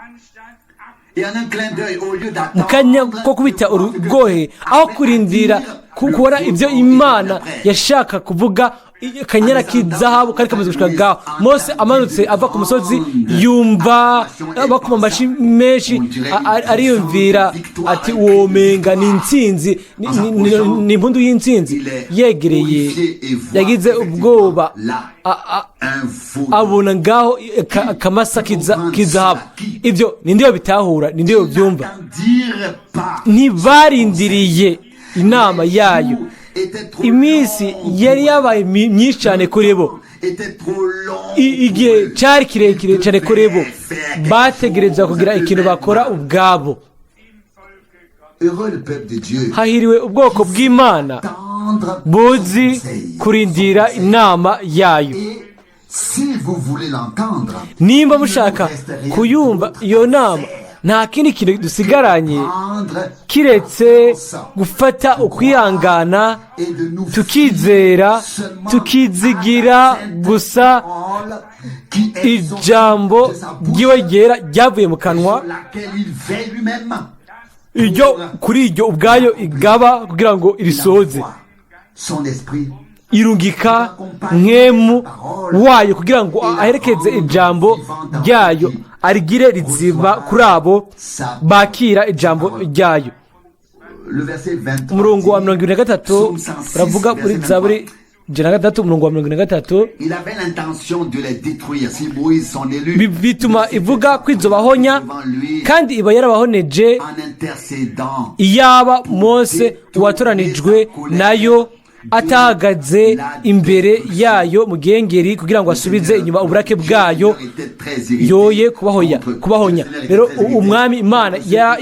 [SPEAKER 1] Et en un clin d'œil, au lieu
[SPEAKER 2] Mu kanya
[SPEAKER 1] d'attendre
[SPEAKER 2] ko kubita urugohe, aho kurindira kubona ibyo Imana yashaka kuvuga, akanyana k'izahabu kari kamaze gushika ngaho. Mose amanutse ava ku musozi, yumva bakoma amashi menshi, ariyumvira ati: "Womenga ni intsinzi, ni impundu y'intsinzi." Yegereye, yagize ubwoba,
[SPEAKER 1] un veau.
[SPEAKER 2] abona ngaho akamasa k'izahabu. Ibyo ninde bitahura? Ninde byumva?
[SPEAKER 1] N'attendirent pas.
[SPEAKER 2] Ntibarindiriye inama yayo. Iminsi yari yabaye myinshi cyane kuri bo. Igihe cyari kirekire cyane kuri bo. Bategereza kugira ikintu bakora ubwabo.
[SPEAKER 1] Heureux le peuple de Dieu.
[SPEAKER 2] Hahiriwe ubwoko bw'Imana
[SPEAKER 1] Tendre
[SPEAKER 2] buzi
[SPEAKER 1] son conseil.
[SPEAKER 2] kurindira inama yayo.
[SPEAKER 1] Et si vous voulez l'entendre,
[SPEAKER 2] Nimba mushaka kuyumva iyo nama, nta kindi kintu dusigaranye
[SPEAKER 1] prendre
[SPEAKER 2] kiretse gufata ukwihangana,
[SPEAKER 1] et de nous
[SPEAKER 2] tukizera,
[SPEAKER 1] seulement
[SPEAKER 2] tukizigira gusa
[SPEAKER 1] parole qui est
[SPEAKER 2] ijambo
[SPEAKER 1] sortie de sa bouche,
[SPEAKER 2] ry'iwe ryera ryavuye mu kanwa,
[SPEAKER 1] sur laquelle il veille lui-même.
[SPEAKER 2] Iryo kuri iryo ubwayo igaba kugira ngo irisohoze.
[SPEAKER 1] Son esprit
[SPEAKER 2] Irungika Mpwemu wayo kugira ngo aherekeze ijambo ryayo, arigire rizima kuri abo bakira ijambo ryayo.
[SPEAKER 1] Le verset 23.
[SPEAKER 2] Umurongo wa 23 uravuga muri Zaburi 103, umurongo wa 23.
[SPEAKER 1] Il avait l'intention de les détruire si Moïse, son élu,
[SPEAKER 2] Bituma ivuga ko izobahonya,
[SPEAKER 1] devant lui
[SPEAKER 2] kandi iba yarabahoneje
[SPEAKER 1] en intercédant
[SPEAKER 2] iyaba Mose uwatoranijwe nayo atahagaze imbere yayo mu gihengeri kugira ngo asubize inyuma uburake bwayo, yoye kubahonya. Rero Umwami Imana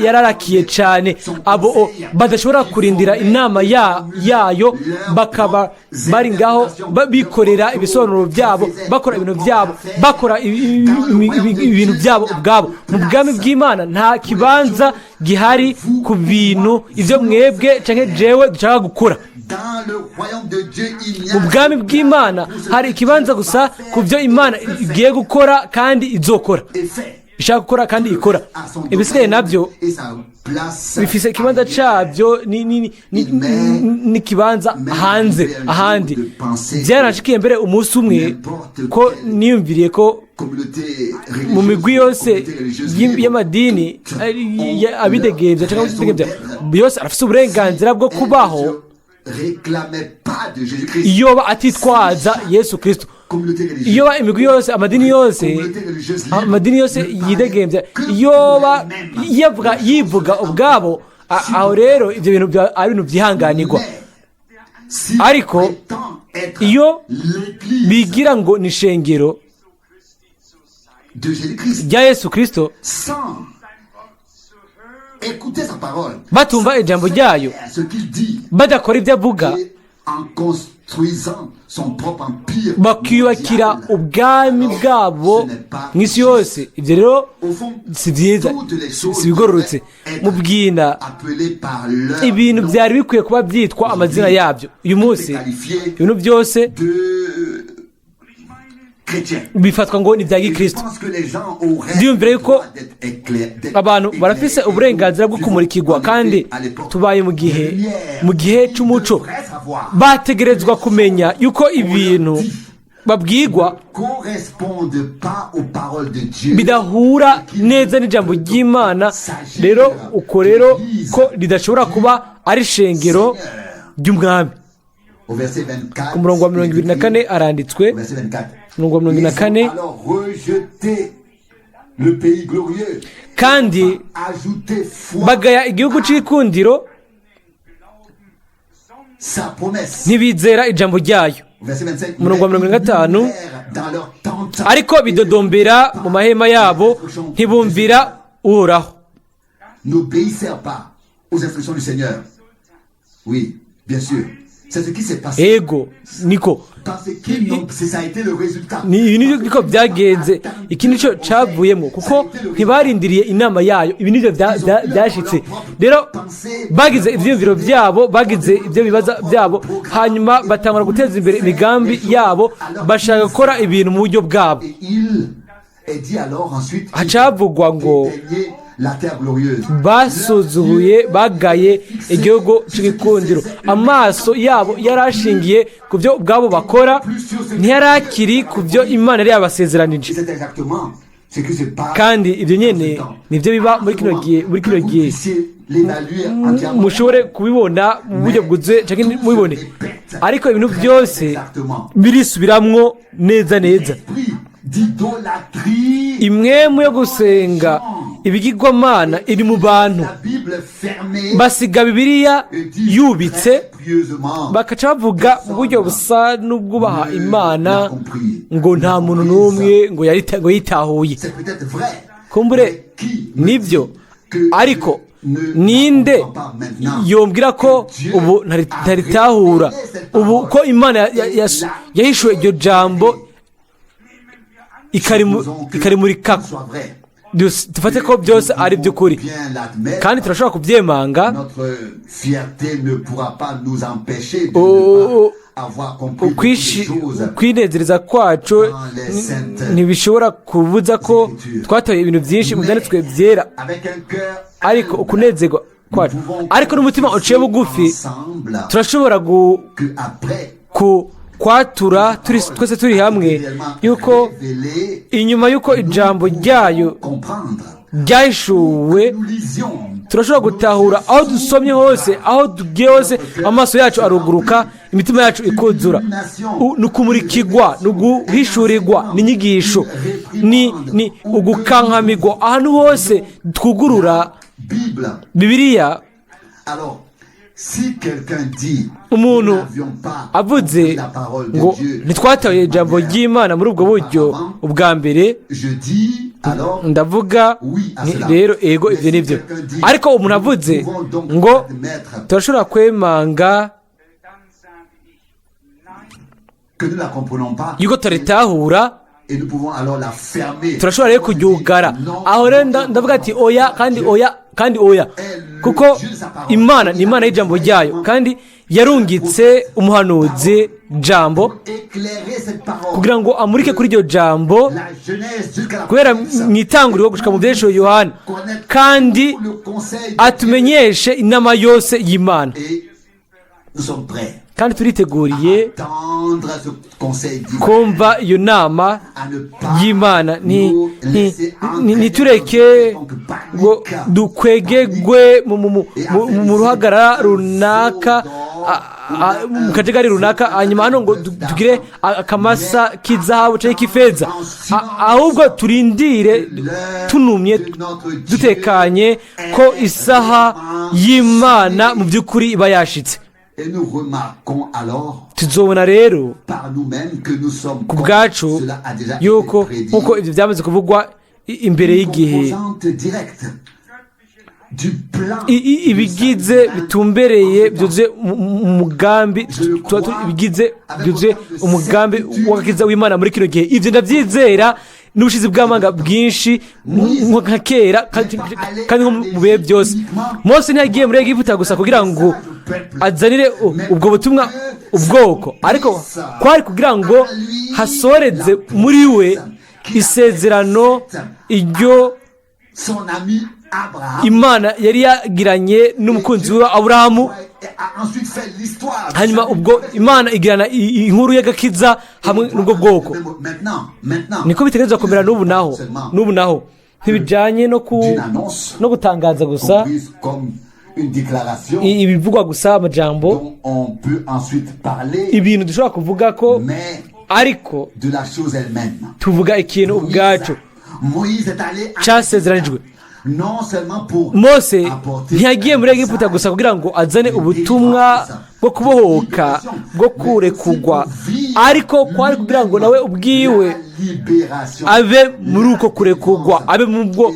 [SPEAKER 2] yararakiye cyane abo badashobora kurindira inama yayo, bakaba bari ngaho bikorera ibisobanuro byabo, bakora ibintu byabo, bakora ibintu byabo ubwabo. Mu bwami bw'Imana nta kibanza gihari ku bintu ibyo mwebwe cyangwa jewe dushaka gukora.
[SPEAKER 1] Dans le royaume de Dieu, il n'y a
[SPEAKER 2] Mu bwami bw'Imana hari ikibanza gusa ku byo Imana igiye gukora kandi izokora,
[SPEAKER 1] et fait
[SPEAKER 2] ishaka gukora kandi ikora.
[SPEAKER 1] à son
[SPEAKER 2] Ibisigaye
[SPEAKER 1] domaine
[SPEAKER 2] nabyo
[SPEAKER 1] et sa place
[SPEAKER 2] bifise ikibanza cyabyo n'ikibanza hanze ahandi. Byaranshikiye mbere umunsi umwe ko niyumviriye ko
[SPEAKER 1] communauté
[SPEAKER 2] mu migwi yose y'amadini abidegembya cyangwa abidegembya yose arafise uburenganzira bwo kubaho
[SPEAKER 1] réclamait pas de Jésus-Christ.
[SPEAKER 2] Iyoba atitwaza Yesu Kristo.
[SPEAKER 1] Communauté religieuse.
[SPEAKER 2] Iyoba imigwi yose, amadini yose, amadini yose yidegembya iyoba yavuga yivuga ubwabo, aho rero ibyo bintu ari ibintu byihanganirwa.
[SPEAKER 1] Si
[SPEAKER 2] Ariko,
[SPEAKER 1] prétend être
[SPEAKER 2] iyo
[SPEAKER 1] l'église
[SPEAKER 2] bigira ngo ni ishengero
[SPEAKER 1] de Jésus-Christ
[SPEAKER 2] rya Yesu Kristo
[SPEAKER 1] sans écouter sa parole,
[SPEAKER 2] batumva ijambo ryayo,
[SPEAKER 1] faire ce qu'il dit
[SPEAKER 2] badakora ibyo avuga,
[SPEAKER 1] et en construisant son propre empire
[SPEAKER 2] bakiyubakira
[SPEAKER 1] mondial,
[SPEAKER 2] ubwami bwabo mu isi yose, ibyo rero
[SPEAKER 1] au fond,
[SPEAKER 2] si byiza,
[SPEAKER 1] toutes les choses
[SPEAKER 2] si bigororotse. Mu bwina,
[SPEAKER 1] appelées par leur
[SPEAKER 2] ibintu
[SPEAKER 1] nom
[SPEAKER 2] byari bikwiye kuba byitwa amazina yabyo. Uyu munsi ibintu byose
[SPEAKER 1] de chrétiens.
[SPEAKER 2] bifatwa ngo ni ibya
[SPEAKER 1] Et je
[SPEAKER 2] gikristo.
[SPEAKER 1] pense que les gens auraient
[SPEAKER 2] Ndiyumvira yuko
[SPEAKER 1] le droit d'être d'être
[SPEAKER 2] abantu barafise
[SPEAKER 1] éclairés.
[SPEAKER 2] uburenganzira bwo kumurikirwa, kandi tubaye mu gihe c'umuco. Bategerezwa kumenya yuko ibintu babwirwa
[SPEAKER 1] Correspondent pas aux paroles de Dieu.
[SPEAKER 2] bidahura neza n'ijambo ry'Imana. Rero uko rero ko ridashobora kuba ari ishengero ry'Umwami.
[SPEAKER 1] Au verset 24.
[SPEAKER 2] Ku murongo wa 24 aranditswe.
[SPEAKER 1] Au verset 24.
[SPEAKER 2] Umurongo wa 24.
[SPEAKER 1] Ils ont alors rejeté le pays glorieux.
[SPEAKER 2] Kandi
[SPEAKER 1] Ajouté foi
[SPEAKER 2] bagaya igihugu c'ikundiro,
[SPEAKER 1] sa promesse.
[SPEAKER 2] ntibizera ijambo ryayo.
[SPEAKER 1] Verset 25.
[SPEAKER 2] Umurongo wa 25.
[SPEAKER 1] Dans leur tente.
[SPEAKER 2] Ariko bidodombera mu mahema yabo, ntibumvira Uhoraho.
[SPEAKER 1] N'obéissèrent pas aux instructions du Seigneur. Oui, bien sûr. C'est ce qui s'est passé.
[SPEAKER 2] Ego niko.
[SPEAKER 1] Parce qu'ils n'ont, ça a été le résultat.
[SPEAKER 2] Ni ibi nibyo niko byagenze, iki nicyo cyavuyemo, kuko ntibarindiriye inama yayo. Ibi nibyo byashitse rero. Bagize ibyiyumviro byabo, bagize ibyo bibaza byabo, hanyuma batangura guteza imbere imigambi yabo, bashaka gukora ibintu mu buryo bwabo.
[SPEAKER 1] Et il est dit alors ensuite
[SPEAKER 2] Hacavugwa ngo
[SPEAKER 1] dédaigner la terre glorieuse.
[SPEAKER 2] basuzuguye, bagaye igihugu cy'igikundiro. Amaso yabo yari ashingiye ku byo ubwabo bakora, ntiyarakiri ku byo Imana yari yabasezeranije.
[SPEAKER 1] Et c'est exactement ce qui se passe.
[SPEAKER 2] Kandi ibyo nyine nibyo biba muri kino gihe, muri kino gihe.
[SPEAKER 1] L'évaluer entièrement.
[SPEAKER 2] Mushobore kubibona mu buryo bwuzuye cyangwa mubibone, ariko ibintu byose birisubiramwo neza neza.
[SPEAKER 1] Esprit d'idolâtrie.
[SPEAKER 2] Impwemu yo gusenga ibigirwamana iri mu bantu.
[SPEAKER 1] La Bible fermée.
[SPEAKER 2] Basiga Bibiliya
[SPEAKER 1] Et dit
[SPEAKER 2] yubitse,
[SPEAKER 1] très pieusement,
[SPEAKER 2] bakaca bavuga mu buryo busa n'ubwubaha Imana ngo nta muntu n'umwe ngo ngo yitahuye.
[SPEAKER 1] C'est peut-être vrai.
[SPEAKER 2] Kumbure
[SPEAKER 1] Mais qui me
[SPEAKER 2] nibyo,
[SPEAKER 1] dit que
[SPEAKER 2] ariko
[SPEAKER 1] je ne
[SPEAKER 2] ninde
[SPEAKER 1] comprends pas maintenant
[SPEAKER 2] yombwira ko
[SPEAKER 1] que Dieu
[SPEAKER 2] ubu
[SPEAKER 1] a
[SPEAKER 2] ntaritahura
[SPEAKER 1] révélé cette
[SPEAKER 2] ubu
[SPEAKER 1] parole
[SPEAKER 2] ko Imana
[SPEAKER 1] et l'a
[SPEAKER 2] yahishuye iryo jambo
[SPEAKER 1] Supposons que
[SPEAKER 2] ikarimurikako?
[SPEAKER 1] tout soit vrai.
[SPEAKER 2] Dufate ko byose ari iby'ukuri,
[SPEAKER 1] Bien l'admettre.
[SPEAKER 2] kandi turashobora kubyemanga.
[SPEAKER 1] Notre fierté ne pourra pas nous empêcher de
[SPEAKER 2] Oh,
[SPEAKER 1] ne pas avoir compris beaucoup de choses.
[SPEAKER 2] Kwinezereza kwacu ntibishobora kubuza ko twatoye ibintu byinshi mu byanditswe byera.
[SPEAKER 1] Avec un cœur
[SPEAKER 2] Ariko ukunezerwa kwacu, ariko n'umutima uciye bugufi,
[SPEAKER 1] ensemble
[SPEAKER 2] turashobora
[SPEAKER 1] que après
[SPEAKER 2] kwatura twese turi hamwe yuko inyuma y'uko ijambo ryayo
[SPEAKER 1] comprendre.
[SPEAKER 2] ryahishuwe,
[SPEAKER 1] Nous lisions.
[SPEAKER 2] turashobora gutahura. Aho dusomye hose, aho tugiye hose, amaso yacu aruguruka, imitima yacu ikuzura. Ni ukumurikirwa, ni uguhishurirwa, ni inyigisho, ni ugukankamirwa ahantu hose twugurura
[SPEAKER 1] Bible.
[SPEAKER 2] Bibiliya.
[SPEAKER 1] Alors, si quelqu'un dit
[SPEAKER 2] Umuntu
[SPEAKER 1] nous n'avions pas
[SPEAKER 2] avuze
[SPEAKER 1] compris la parole de
[SPEAKER 2] ngo
[SPEAKER 1] Dieu,
[SPEAKER 2] ntitwataye ijambo ry'Imana muri ubwo buryo ubwa mbere,
[SPEAKER 1] je dis alors
[SPEAKER 2] ndavuga nti rero ego, ibyo ni byo. Ariko umuntu avuze ngo turashobora kwemanga
[SPEAKER 3] Dann sage ich, nein,
[SPEAKER 1] que nous la comprenons pas
[SPEAKER 2] yuko turitahura,
[SPEAKER 1] et nous pouvons alors la fermer.
[SPEAKER 2] turashobora rero kuryugara. Aho rero ndavuga ati oya, kandi oya, kandi oya, kuko Imana ni Imana y'ijambo ryayo, kandi yarungitse umuhanuzi jambo
[SPEAKER 1] Éclairer cette parole.
[SPEAKER 2] kugira ngo amurike kuri iryo jambo
[SPEAKER 1] La Genèse jusqu'à la
[SPEAKER 2] kubera mu itanguriro gushika mu byesho Yohana, kandi
[SPEAKER 1] le conseil de
[SPEAKER 2] atumenyeshe inama yose y'Imana.
[SPEAKER 1] Et nous sommes prêts
[SPEAKER 2] Kandi turiteguriye
[SPEAKER 1] à attendre ce conseil divin,
[SPEAKER 2] kumva iyo nama
[SPEAKER 1] à ne pas
[SPEAKER 2] y'Imana.
[SPEAKER 1] nous laisser entraîner
[SPEAKER 2] Ntitureke
[SPEAKER 1] dans quelque
[SPEAKER 2] ngo
[SPEAKER 1] panique,
[SPEAKER 2] dukwegegwe mu ruhagarara runaka, mu kajagari runaka, hanyuma hano ngo tugire akamasa k'izahabu cyangwa k'ifeza. Ahubwo turindire tunumye, dutekanye, ko isaha y'Imana mu by'ukuri iba yashitse.
[SPEAKER 1] Et nous remarquons alors
[SPEAKER 2] Tuzobona rero
[SPEAKER 1] par nous-mêmes que nous sommes
[SPEAKER 2] ku
[SPEAKER 1] comme
[SPEAKER 2] bwacu
[SPEAKER 1] cela a déjà été
[SPEAKER 2] yuko
[SPEAKER 1] prédit.
[SPEAKER 2] nk'uko ibyo byamaze kuvugwa imbere y'igihe.
[SPEAKER 1] Composante directe du plan
[SPEAKER 2] Ibigize bitumbereye byuzuye umugambi, tuba ibigize byuzuye umugambi w'agakiza w'Imana muri kino gihe. Ibyo ndabyizera n'ubushizi bw'amanga bwinshi, nka kera kandi nko mu bihe byose. Mose ntiyagiye muri Egiputa gusa kugira ngo azanire ubwo butumwa ubwoko, ariko kwari kugira ngo hasoreze muri we isezerano iryo
[SPEAKER 1] son ami Abraham
[SPEAKER 2] Imana yari yagiranye n'umukunzi we Aburahamu.
[SPEAKER 1] et a ensuite fait l'histoire du
[SPEAKER 2] Hanyuma
[SPEAKER 1] salut.
[SPEAKER 2] ubwo Imana igirana inkuru y'agakiza hamwe n'ubwo bwoko.
[SPEAKER 1] Maintenant, maintenant,
[SPEAKER 2] Niko bitegerezwa kumera n'ubu naho. N'ubu naho ntibijyanye
[SPEAKER 1] d'une annonce
[SPEAKER 2] no gutangaza gusa,
[SPEAKER 1] comprise comme une déclaration
[SPEAKER 2] ibivugwa gusa, amajambo,
[SPEAKER 1] dont on peut ensuite parler,
[SPEAKER 2] ibintu dushobora kuvuga ko,
[SPEAKER 1] mais
[SPEAKER 2] ariko
[SPEAKER 1] de la chose elle-même.
[SPEAKER 2] tuvuga ikintu ubwacu
[SPEAKER 1] Moïse est allé à
[SPEAKER 2] cyasezeranijwe.
[SPEAKER 1] non seulement pour
[SPEAKER 2] Mose
[SPEAKER 1] apporter
[SPEAKER 2] ntiyagiye muri Egiputa gusa kugira ngo azane ubutumwa bwo kubohoka, bwo kurekugwa, ariko kwari kugira ngo nawe ubwiwe
[SPEAKER 1] la libération
[SPEAKER 2] abe muri uko kurekugwa, abe mu bwo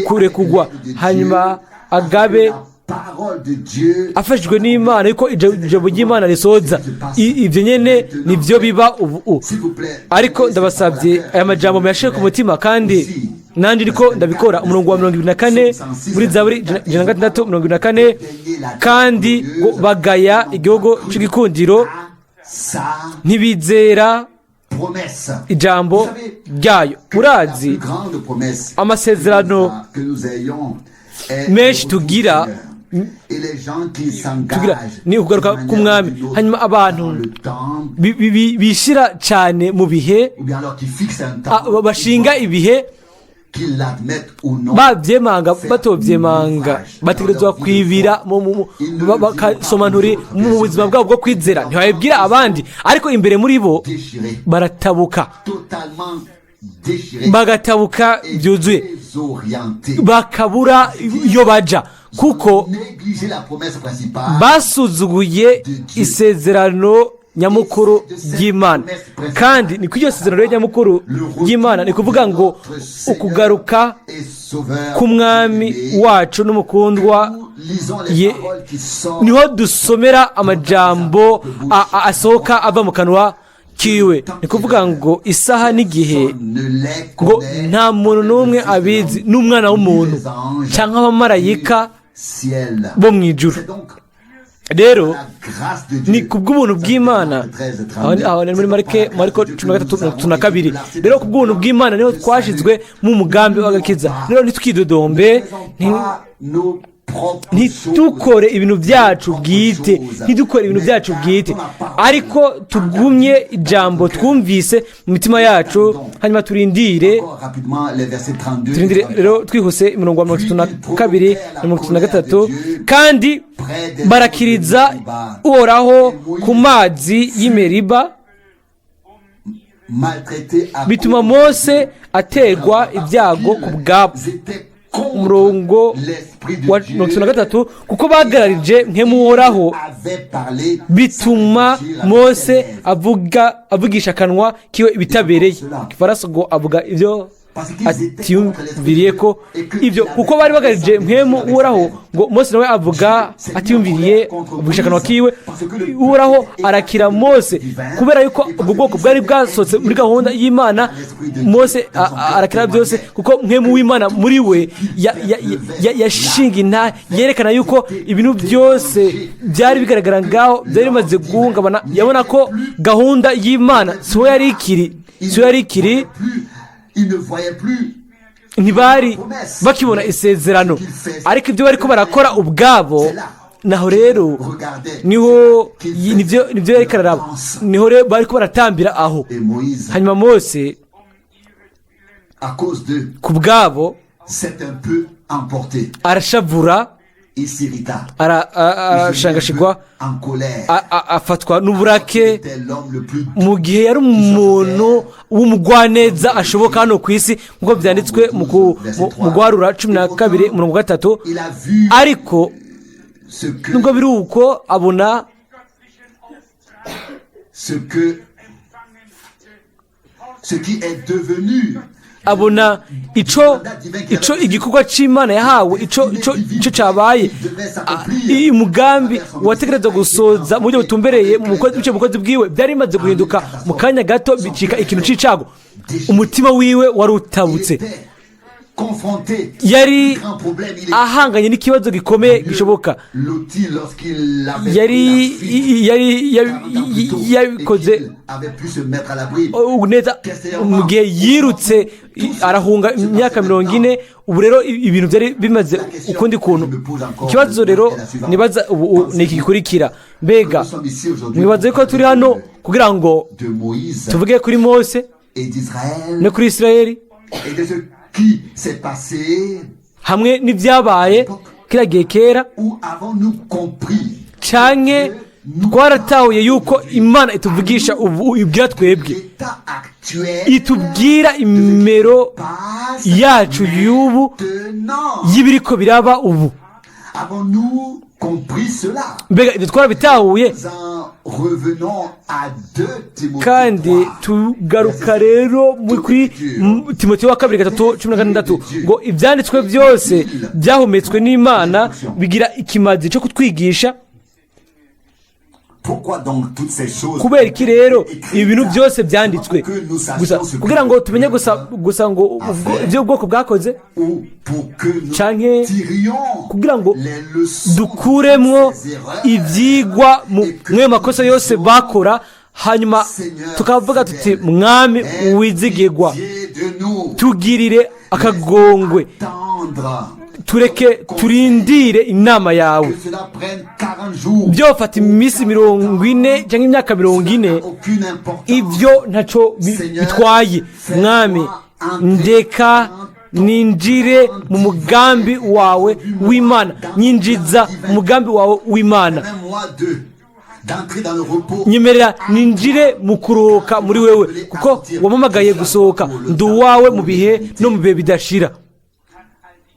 [SPEAKER 2] kurekugwa, hanyuma agabe
[SPEAKER 1] parole de Dieu
[SPEAKER 2] Afashijwe n'Imana yuko ijambo ry'Imana risoza. Ibyo nyene nibyo biba ubu.
[SPEAKER 1] S'il vous plaît.
[SPEAKER 2] Ariko ndabasabye, aya majambo muyashire ku mutima, kandi nanjye ndiko ndabikora. Umurongo wa 24 muri Zaburi 106:24: "Kandi ngo bagaya igihugu c'igikundiro,
[SPEAKER 1] Sa
[SPEAKER 2] ntibizera
[SPEAKER 1] promesse.
[SPEAKER 2] ijambo ryayo." Murazi, amasezerano menshi tugira ni ukugaruka k'Umwami. Hanyuma abantu bishira cyane mu bihe, bashinga ibihe, babyemanga batobyemanga, bategerezwa kwibira bakasoma nturi mu buzima bwabo bwo kwizera. Ntibabibwira abandi, ariko imbere muri bo baratabuka, bagatabuka byuzuye, bakabura iyo baja, kuko basuzuguye isezerano nyamukuru ry'Imana. Kandi ni iryo sezerano rero nyamukuru ry'Imana, ni kuvuga ngo ukugaruka k'Umwami wacu n'Umukundwa, niho dusomera amajambo asohoka ava mu kanwa kiwe. Ni kuvuga ngo isaha n'igihe ngo nta muntu n'umwe abizi, n'Umwana w'umuntu cyangwa abamarayika bo mu ijuru. Rero ni ku bw'ubuntu bw'Imana. Aho ni muri Mariko 13:32. Rero ku bw'ubuntu bw'Imana niho twashyizwe mu mugambi w'agakiza. Rero ntitwidodombe, ntidukore ibintu byacu bwite, ntidukore ibintu byacu bwite, ariko tugumye ijambo twumvise mu mitima yacu, hanyuma turindire. Turindire rero twihuse, imirongo wa 32 na 33: "Kandi barakiriza Uhoraho ku mazi y'Imeriba, bituma Mose aterwa ibyago ku bwabo." Umurongo wa 33: "Kuko bagararije Uhoraho, bituma Mose avuga, avugisha akanwa kiwe ibitabereye." Igifaransa ngo avuga ibyo atiyumviriye ko ibyo, kuko bari bagarije mpwemu Uhoraho, ngo Mose nawe avuga atiyumviriye, avugisha akanwa kiwe. Uhoraho arakira Mose kubera yuko ubwo bwoko bwari bwasohotse muri gahunda y'Imana. Mose arakira byose, kuko mpwemu w'Imana muri we yashinga inta yerekana yuko ibintu byose byari bigaragara ngaho byari bimaze guhungabana. Yabona ko gahunda y'Imana siho yari ikiri, siho yari ikiri. Ntibari bakibona isezerano, ariko ibyo bariko barakora ubwabo. Naho rero niho nibyo yariko araraba, niho rero bariko baratambira aho. Hanyuma Mose ku bwabo arashavura, arashangashigwa, afatwa n'uburake, mu gihe yari umuntu w'umugwaneza ashoboka hano ku isi, nk'uko byanditswe mu Guharura 12 umurongo 3. Ariko nubwo biri uko, abona
[SPEAKER 1] Ce qui est devenu
[SPEAKER 2] abona ico igikorwa c'Imana yahawe, ico cabaye. Umugambi wategerezwa gusoza mu buryo butumbereye mu mukozi, biciye mu bukozi bwiwe, byari bimaze guhinduka mu kanya gato, bicika ikintu c'icago. Umutima wiwe wari utabutse.
[SPEAKER 1] Confronté
[SPEAKER 2] Yari
[SPEAKER 1] grand problème, il est
[SPEAKER 2] ahanganye n'ikibazo gikomeye gishoboka.
[SPEAKER 1] Loti lorsqu'il avait
[SPEAKER 2] Yari
[SPEAKER 1] pris la fuite
[SPEAKER 2] yari
[SPEAKER 1] 40 ans plus tôt
[SPEAKER 2] yabikoze
[SPEAKER 1] et qu'il avait pu se mettre à l'abri.
[SPEAKER 2] Neza mu gihe yirutse arahunga imyaka 40. Ubu rero ibintu byari bimaze ukundi kuntu. Ikibazo rero nibaza ubu ni iki gikurikira: mbega mwibaze ko turi hano kugira ngo
[SPEAKER 1] De Moïse
[SPEAKER 2] tuvuge kuri Mose
[SPEAKER 1] et d'Israël
[SPEAKER 2] no kuri Israeli
[SPEAKER 1] et de ce qui s'est passé
[SPEAKER 2] hamwe n'ibyabaye kiriya gihe kera,
[SPEAKER 1] où avons-nous compris
[SPEAKER 2] canke twaratahuye yuko Imana ituvugisha ubu, ibwira twebwe,
[SPEAKER 1] l'état actuel
[SPEAKER 2] itubwira imero
[SPEAKER 1] passe
[SPEAKER 2] yacu y'ubu,
[SPEAKER 1] maintenant?
[SPEAKER 2] y'ibiriko biraba ubu?
[SPEAKER 1] Avons-nous compris cela?
[SPEAKER 2] Mbega ibyo twarabitahuye?
[SPEAKER 1] Nous en revenons à 2 Timothée
[SPEAKER 2] Kandi
[SPEAKER 1] 3.
[SPEAKER 2] tugaruka rero kuri Timoteyo wa kabiri 3:16 ngo ibyanditswe byose byahumetswe n'Imana, bigira ikimazi cyo kutwigisha.
[SPEAKER 1] Pourquoi donc toutes ces choses
[SPEAKER 2] Kubera iki rero ibintu byose byanditswe? Gusa kugira ngo tumenye gusa gusa ngo ibyo ubwoko bwakoze,
[SPEAKER 1] ou pour que nous
[SPEAKER 2] canke
[SPEAKER 1] tirions
[SPEAKER 2] kugira ngo
[SPEAKER 1] les leçons
[SPEAKER 2] dukuremwo
[SPEAKER 1] de ces erreurs
[SPEAKER 2] ibyigwa mu mw'ayo makosa yose bakora, hanyuma tukavuga tuti: "Mwami
[SPEAKER 1] Aie
[SPEAKER 2] wizigirwa,
[SPEAKER 1] pitié de nous.
[SPEAKER 2] tugirire akagongwe,
[SPEAKER 1] Attendre
[SPEAKER 2] tureke turindire inama yawe."
[SPEAKER 1] que cela prenne 40 jours,
[SPEAKER 2] Byofata iminsi 40 cyangwa imyaka 40,
[SPEAKER 1] aucune importance.
[SPEAKER 2] ibyo ntacyo bitwaye. Mwami, ndeka ninjire mu mugambi wawe w'Imana, nyinjiza mu mugambi wawe w'Imana.
[SPEAKER 1] Permets-moi d'entrer dans le repos.
[SPEAKER 2] Nyemerera ninjire mu kuruhuka muri wewe, kuko wampamagaye gusohoka, ndi uwawe mu bihe no mu bihe bidashira.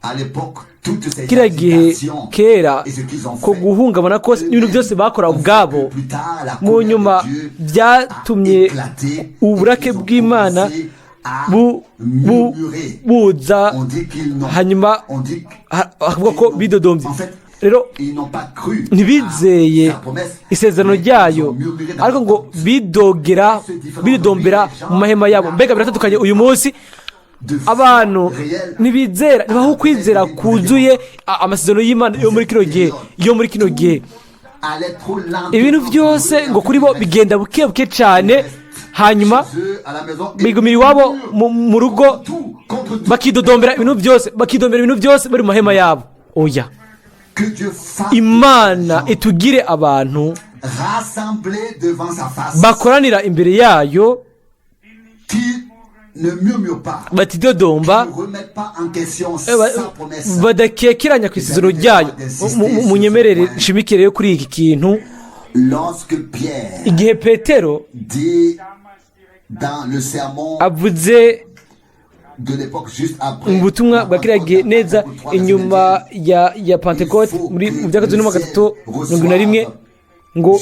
[SPEAKER 1] À l'époque, toutes ces
[SPEAKER 2] Kiriya gihe
[SPEAKER 1] agitations
[SPEAKER 2] kera,
[SPEAKER 1] et ce qu'ils ont
[SPEAKER 2] ko
[SPEAKER 1] fait,
[SPEAKER 2] guhungabana kose n'ibintu byose bakora ubwabo,
[SPEAKER 1] plus tard, la
[SPEAKER 2] mu
[SPEAKER 1] colère
[SPEAKER 2] nyuma
[SPEAKER 1] de Dieu
[SPEAKER 2] byatumye
[SPEAKER 1] a éclaté
[SPEAKER 2] uburake
[SPEAKER 1] et ils ont
[SPEAKER 2] bw'Imana
[SPEAKER 1] commencé à murmurer.
[SPEAKER 2] buza.
[SPEAKER 1] On dit qu'ils n'ont
[SPEAKER 2] Hanyuma
[SPEAKER 1] on dit
[SPEAKER 2] hakavuga ko bidodombye.
[SPEAKER 1] En fait,
[SPEAKER 2] Rero
[SPEAKER 1] ils n'ont pas cru
[SPEAKER 2] ntibizeye
[SPEAKER 1] à sa promesse,
[SPEAKER 2] isezerano
[SPEAKER 1] mais ils
[SPEAKER 2] ryayo,
[SPEAKER 1] ont murmuré dans
[SPEAKER 2] ariko
[SPEAKER 1] leur
[SPEAKER 2] ngo
[SPEAKER 1] tente.
[SPEAKER 2] bidogera, bidodombera mu mahema yabo. Mbega biratandukanye uyu munsi!
[SPEAKER 1] De foi
[SPEAKER 2] Abantu
[SPEAKER 1] réelle
[SPEAKER 2] ntibizera, ntibaho ukwizera kuzuye amasezerano y'Imana yo muri kino gihe, yo muri kino gihe.
[SPEAKER 1] Allait trop lentement.
[SPEAKER 2] Ibintu byose ngo kuri bo bigenda buke buke cyane, hanyuma
[SPEAKER 1] Chez eux, à la maison, et
[SPEAKER 2] bigumira iwabo mu rugo,
[SPEAKER 1] tout, contre tout.
[SPEAKER 2] bakidodombera ibintu byose, bakidodombera ibintu byose bari mu mahema yabo. Oya.
[SPEAKER 1] Que Dieu fasse
[SPEAKER 2] Imana
[SPEAKER 1] des gens
[SPEAKER 2] itugire abantu
[SPEAKER 1] rassemblés devant sa face,
[SPEAKER 2] bakoranira imbere yayo,
[SPEAKER 1] qui ne murmurent pas,
[SPEAKER 2] batidodomba,
[SPEAKER 1] qui ne remettent pas en question sa promesse.
[SPEAKER 2] badakekeranya ku isezerano ryayo. Munyemerere nshimikire rero kuri iki kintu.
[SPEAKER 1] Lorsque Pierre
[SPEAKER 2] Igihe Petero
[SPEAKER 1] dit dans le sermon
[SPEAKER 2] avuze
[SPEAKER 1] de l'époque juste après
[SPEAKER 2] mu butumwa bwa kiriya gihe neza inyuma ya Pantekote, muri mu Byakozwe n'intumwa 3:41, ngo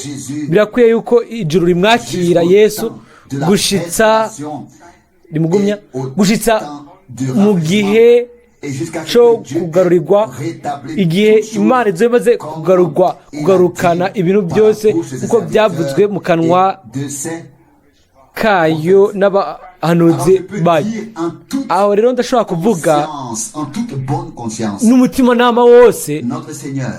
[SPEAKER 2] birakwiye yuko ijuru rimwakira Yesu gushitsa rimugumya gushitsa mu gihe cyo kugarurirwa, igihe Imana izo imaze kugarurwa, kugarukana ibintu byose nk'uko byavuzwe mu kanwa kayo n'abahanuzi bayo. Aho rero ndashobora kuvuga
[SPEAKER 1] en toute bonne conscience,
[SPEAKER 2] n'umutimanama wose
[SPEAKER 1] notre Seigneur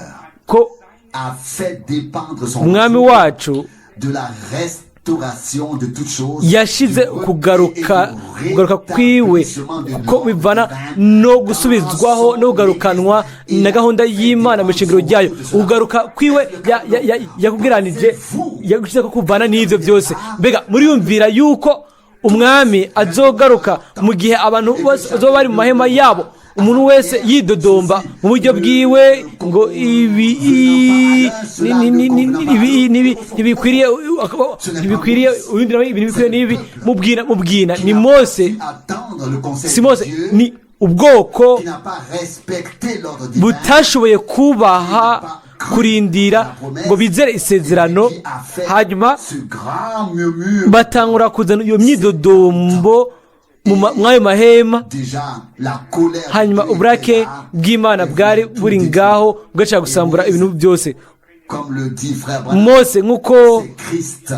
[SPEAKER 2] ko
[SPEAKER 1] a fait dépendre son
[SPEAKER 2] Umwami
[SPEAKER 1] retour
[SPEAKER 2] wacu
[SPEAKER 1] de la restauration de toutes choses,
[SPEAKER 2] yashize
[SPEAKER 1] du
[SPEAKER 2] kugaruka kwiwe ko bivana no gusubizwaho no kugarukanwa na gahunda y'Imana mu ishingiro ryayo. Kugaruka kwiwe yakugiranije, yagushyize ko kuvana n'ibyo byose. Mbega muriyumvira yuko Umwami azogaruka mu gihe abantu bose bazoba bari mu mahema yabo, umuntu wese yidodomba mu buryo bwiwe ngo ibi ibi ntibikwiriye, ntibikwiriye, ubundi nawe ibi ntibikwiriye n'ibi mubwina mubwina? Ni Mose,
[SPEAKER 1] attendre le conseil
[SPEAKER 2] si Mose,
[SPEAKER 1] de Dieu,
[SPEAKER 2] ni ubwoko
[SPEAKER 1] qui n'a pas respecté l'ordre divin,
[SPEAKER 2] butashoboye kubaha, kurindira ngo bizere isezerano,
[SPEAKER 1] qui a fait
[SPEAKER 2] hanyuma
[SPEAKER 1] ce grand murmure.
[SPEAKER 2] batangura kuzana iyo myidodombo mw'ayo mahema.
[SPEAKER 1] Déjà, la colère
[SPEAKER 2] Hanyuma
[SPEAKER 1] de Dieu
[SPEAKER 2] uburake
[SPEAKER 1] était là,
[SPEAKER 2] bw'Imana bwari buri ngaho, bugashaka gusambura ibintu byose.
[SPEAKER 1] Comme le dit frère Branham,
[SPEAKER 2] Mose, nk'uko
[SPEAKER 1] c'est Christ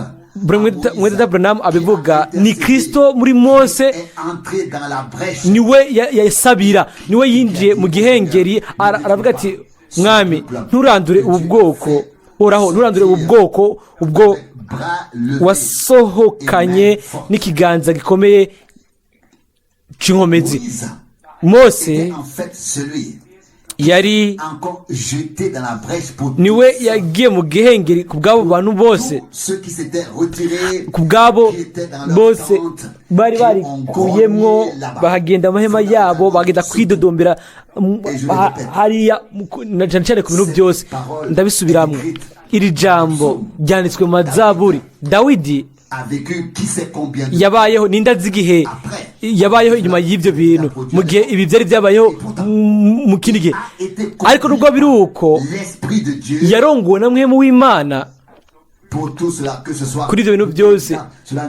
[SPEAKER 2] Mwene Branham abivuga, ni Kristo muri Mose,
[SPEAKER 1] est entré dans la brèche.
[SPEAKER 2] niwe yasabira, niwe yinjiye mu gihengeri, aravuga ati: "Mwami, nturandure ubu bwoko, Uhoraho, nturandure ubu bwoko ubwo
[SPEAKER 1] Bras levé.
[SPEAKER 2] wasohokanye n'ikiganza gikomeye c'inkomezi."
[SPEAKER 1] Moïse
[SPEAKER 2] Mose
[SPEAKER 1] était en fait celui
[SPEAKER 2] yari
[SPEAKER 1] encore jeté dans la brèche pour
[SPEAKER 2] niwe
[SPEAKER 1] tous
[SPEAKER 2] yagiye mu gihengeri ku bw'abo bantu bose,
[SPEAKER 1] ceux qui s'étaient retirés,
[SPEAKER 2] ku bwabo
[SPEAKER 1] qui étaient dans leur
[SPEAKER 2] bose
[SPEAKER 1] tente,
[SPEAKER 2] bari
[SPEAKER 1] qui ont
[SPEAKER 2] barikuyemwo,
[SPEAKER 1] grogné là-bas.
[SPEAKER 2] bahagenda amahema yabo, bagenda kwidodombera hariya na cyane cyane ku bintu byose. Ndabisubiramwo, iri jambo ryanditswe mu Mazaburi. Dawidi
[SPEAKER 1] A vécu qui sait combien de
[SPEAKER 2] Yabayeho ninde azi igihe
[SPEAKER 1] après.
[SPEAKER 2] Yabayeho inyuma y'ibyo bintu, mu gihe ibi byari byabayeho mu kindi gihe.
[SPEAKER 1] A été
[SPEAKER 2] Ariko nubwo biri uko,
[SPEAKER 1] l'Esprit de Dieu
[SPEAKER 2] yarongowe na Mpwemu w'Imana
[SPEAKER 1] pour tout cela, que ce soit
[SPEAKER 2] kuri ibyo bintu byose,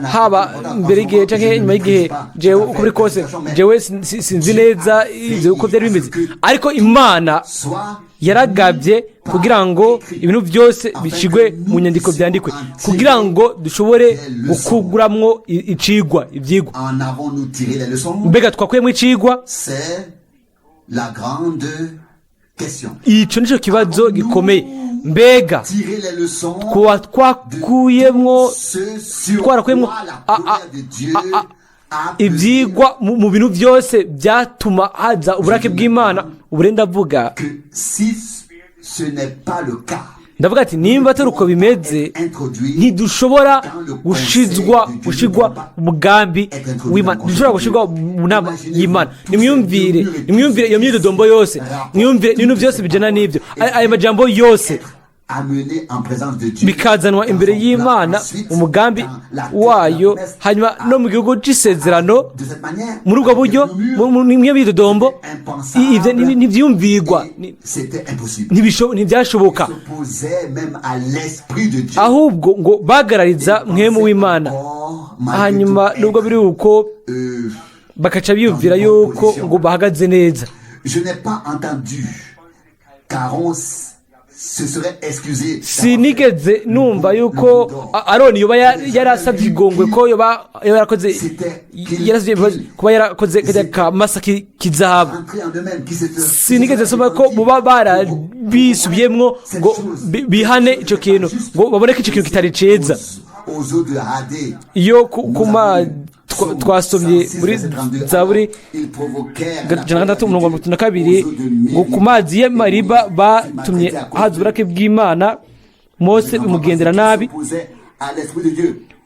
[SPEAKER 2] haba mbere y'igihe cyangwa inyuma y'igihe. Jewe uko biri kose, jewe sinzi neza ibyo uko byari bimeze, ariko Imana
[SPEAKER 1] soit
[SPEAKER 2] yaragabye kugira ngo ibintu byose bishyirwe mu nyandiko, byandikwe kugira ngo dushobore gukuramwo icigwa, ibyigwa.
[SPEAKER 1] En avons-nous tiré les leçons?
[SPEAKER 2] Mbega twakuyemo icigwa?
[SPEAKER 1] C'est la grande question.
[SPEAKER 2] Icyo nicyo kibazo gikomeye. Mbega
[SPEAKER 1] Tirer les leçons
[SPEAKER 2] kuba twakuyemwo
[SPEAKER 1] ce sur
[SPEAKER 2] twarakuyemwo
[SPEAKER 1] quoi la colère de Dieu a pesé.
[SPEAKER 2] ibyigwa mu bintu byose byatuma haza uburake bw'Imana? Ubu rero ndavuga
[SPEAKER 1] Que si ce n'est pas le cas,
[SPEAKER 2] ndavuga ati nimba atari uko bimeze,
[SPEAKER 1] introduit
[SPEAKER 2] ntidushobora gushigwa umugambi w'Imana, ntidushobora gushirwa mu nama y'Imana. Nimwiyumvire iyo myidodombo yose, mwiyumvire ibintu byose bijyana n'ibyo, ayo majambo yose
[SPEAKER 1] amené en présence de Dieu
[SPEAKER 2] bikazanwa imbere y'Imana, umugambi wayo, hanyuma no mu gihugu c'isezerano.
[SPEAKER 1] de cette manière.
[SPEAKER 2] Muri ubwo buryo, mwe myidodombo, ibyo ntibyiyumvirwa.
[SPEAKER 1] Et c'était impossible.
[SPEAKER 2] Ntibyashoboka.
[SPEAKER 1] S'opposait même à l'Esprit de Dieu.
[SPEAKER 2] Ahubwo ngo bagarariza Mpwemu w'Imana, hanyuma nubwo biri uko, bakaca biyumvira yuko ngo bahagaze neza.
[SPEAKER 1] Je n'ai pas entendu qu'Aaron se serait excusé.
[SPEAKER 2] Sinigeze numva yuko Aroni yoba yarasabye igongwe ko yoba yarakoze, yarasabye imbabazi kuba yarakoze kajya kamasa k'izahabu.
[SPEAKER 1] Entré en eux-mêmes, qui se
[SPEAKER 2] Sinigeze nsoma ko buba barabisubiyemwo ngo bihane ico kintu, ngo babone ko ico kintu kitari ciza.
[SPEAKER 1] Aux eaux de Hadé.
[SPEAKER 2] Iyo ku ma twasomye muri Zaburi 106:32 ngo ku mazi y'Amariba batumye haza uburake bw'Imana, Mose bimugendera nabi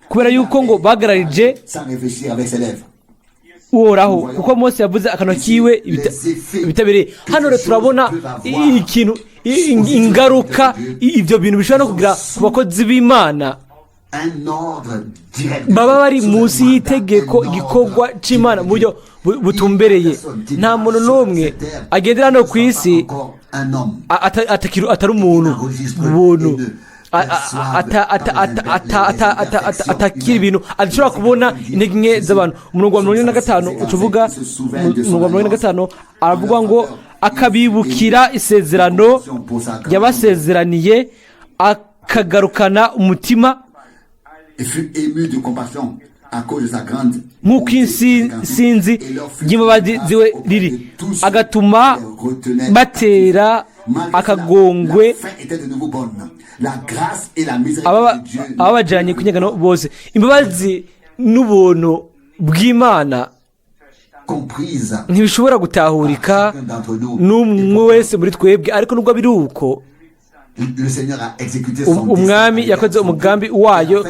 [SPEAKER 2] kubera yuko ngo bagararije
[SPEAKER 1] Sans réfléchir avec ses lèvres.
[SPEAKER 2] Uhoraho, kuko Mose yavuze akanwa kiwe ibitabereye. Hano rero turabona ikintu, ingaruka ibyo bintu bishobora no kugira ku bakozi b'Imana
[SPEAKER 1] Un ordre direct.
[SPEAKER 2] baba bari munsi y'itegeko, igikorwa c'Imana mu buryo butumbereye. Nta muntu n'umwe agendera hano ku isi
[SPEAKER 1] Encore un homme.
[SPEAKER 2] Atari umuntu ubuntu atakira ibintu, adashobora kubona intege nke z'abantu. Umurongo wa 45 ucuvuga, umurongo wa 45 aravuga ngo akabibukira isezerano yabasezeraniye, akagarukana umutima
[SPEAKER 1] Et fut ému de compassion à cause de sa grande
[SPEAKER 2] nk'uko insinzi ry'imbabazi ziwe riri, agatuma batera akagongwe
[SPEAKER 1] La fin était de nouveau bonne. La grâce et la miséricorde de Dieu
[SPEAKER 2] ababajanye ku nyagano bose. Imbabazi n'ubuntu bw'Imana
[SPEAKER 1] comprise
[SPEAKER 2] ntibishobora gutahurika
[SPEAKER 1] chacun d'entre nous.
[SPEAKER 2] n'umwe wese muri twebwe. Ariko nubwo biri uko,
[SPEAKER 1] Le Seigneur a exécuté son
[SPEAKER 2] Umwami yakoze umugambi wayo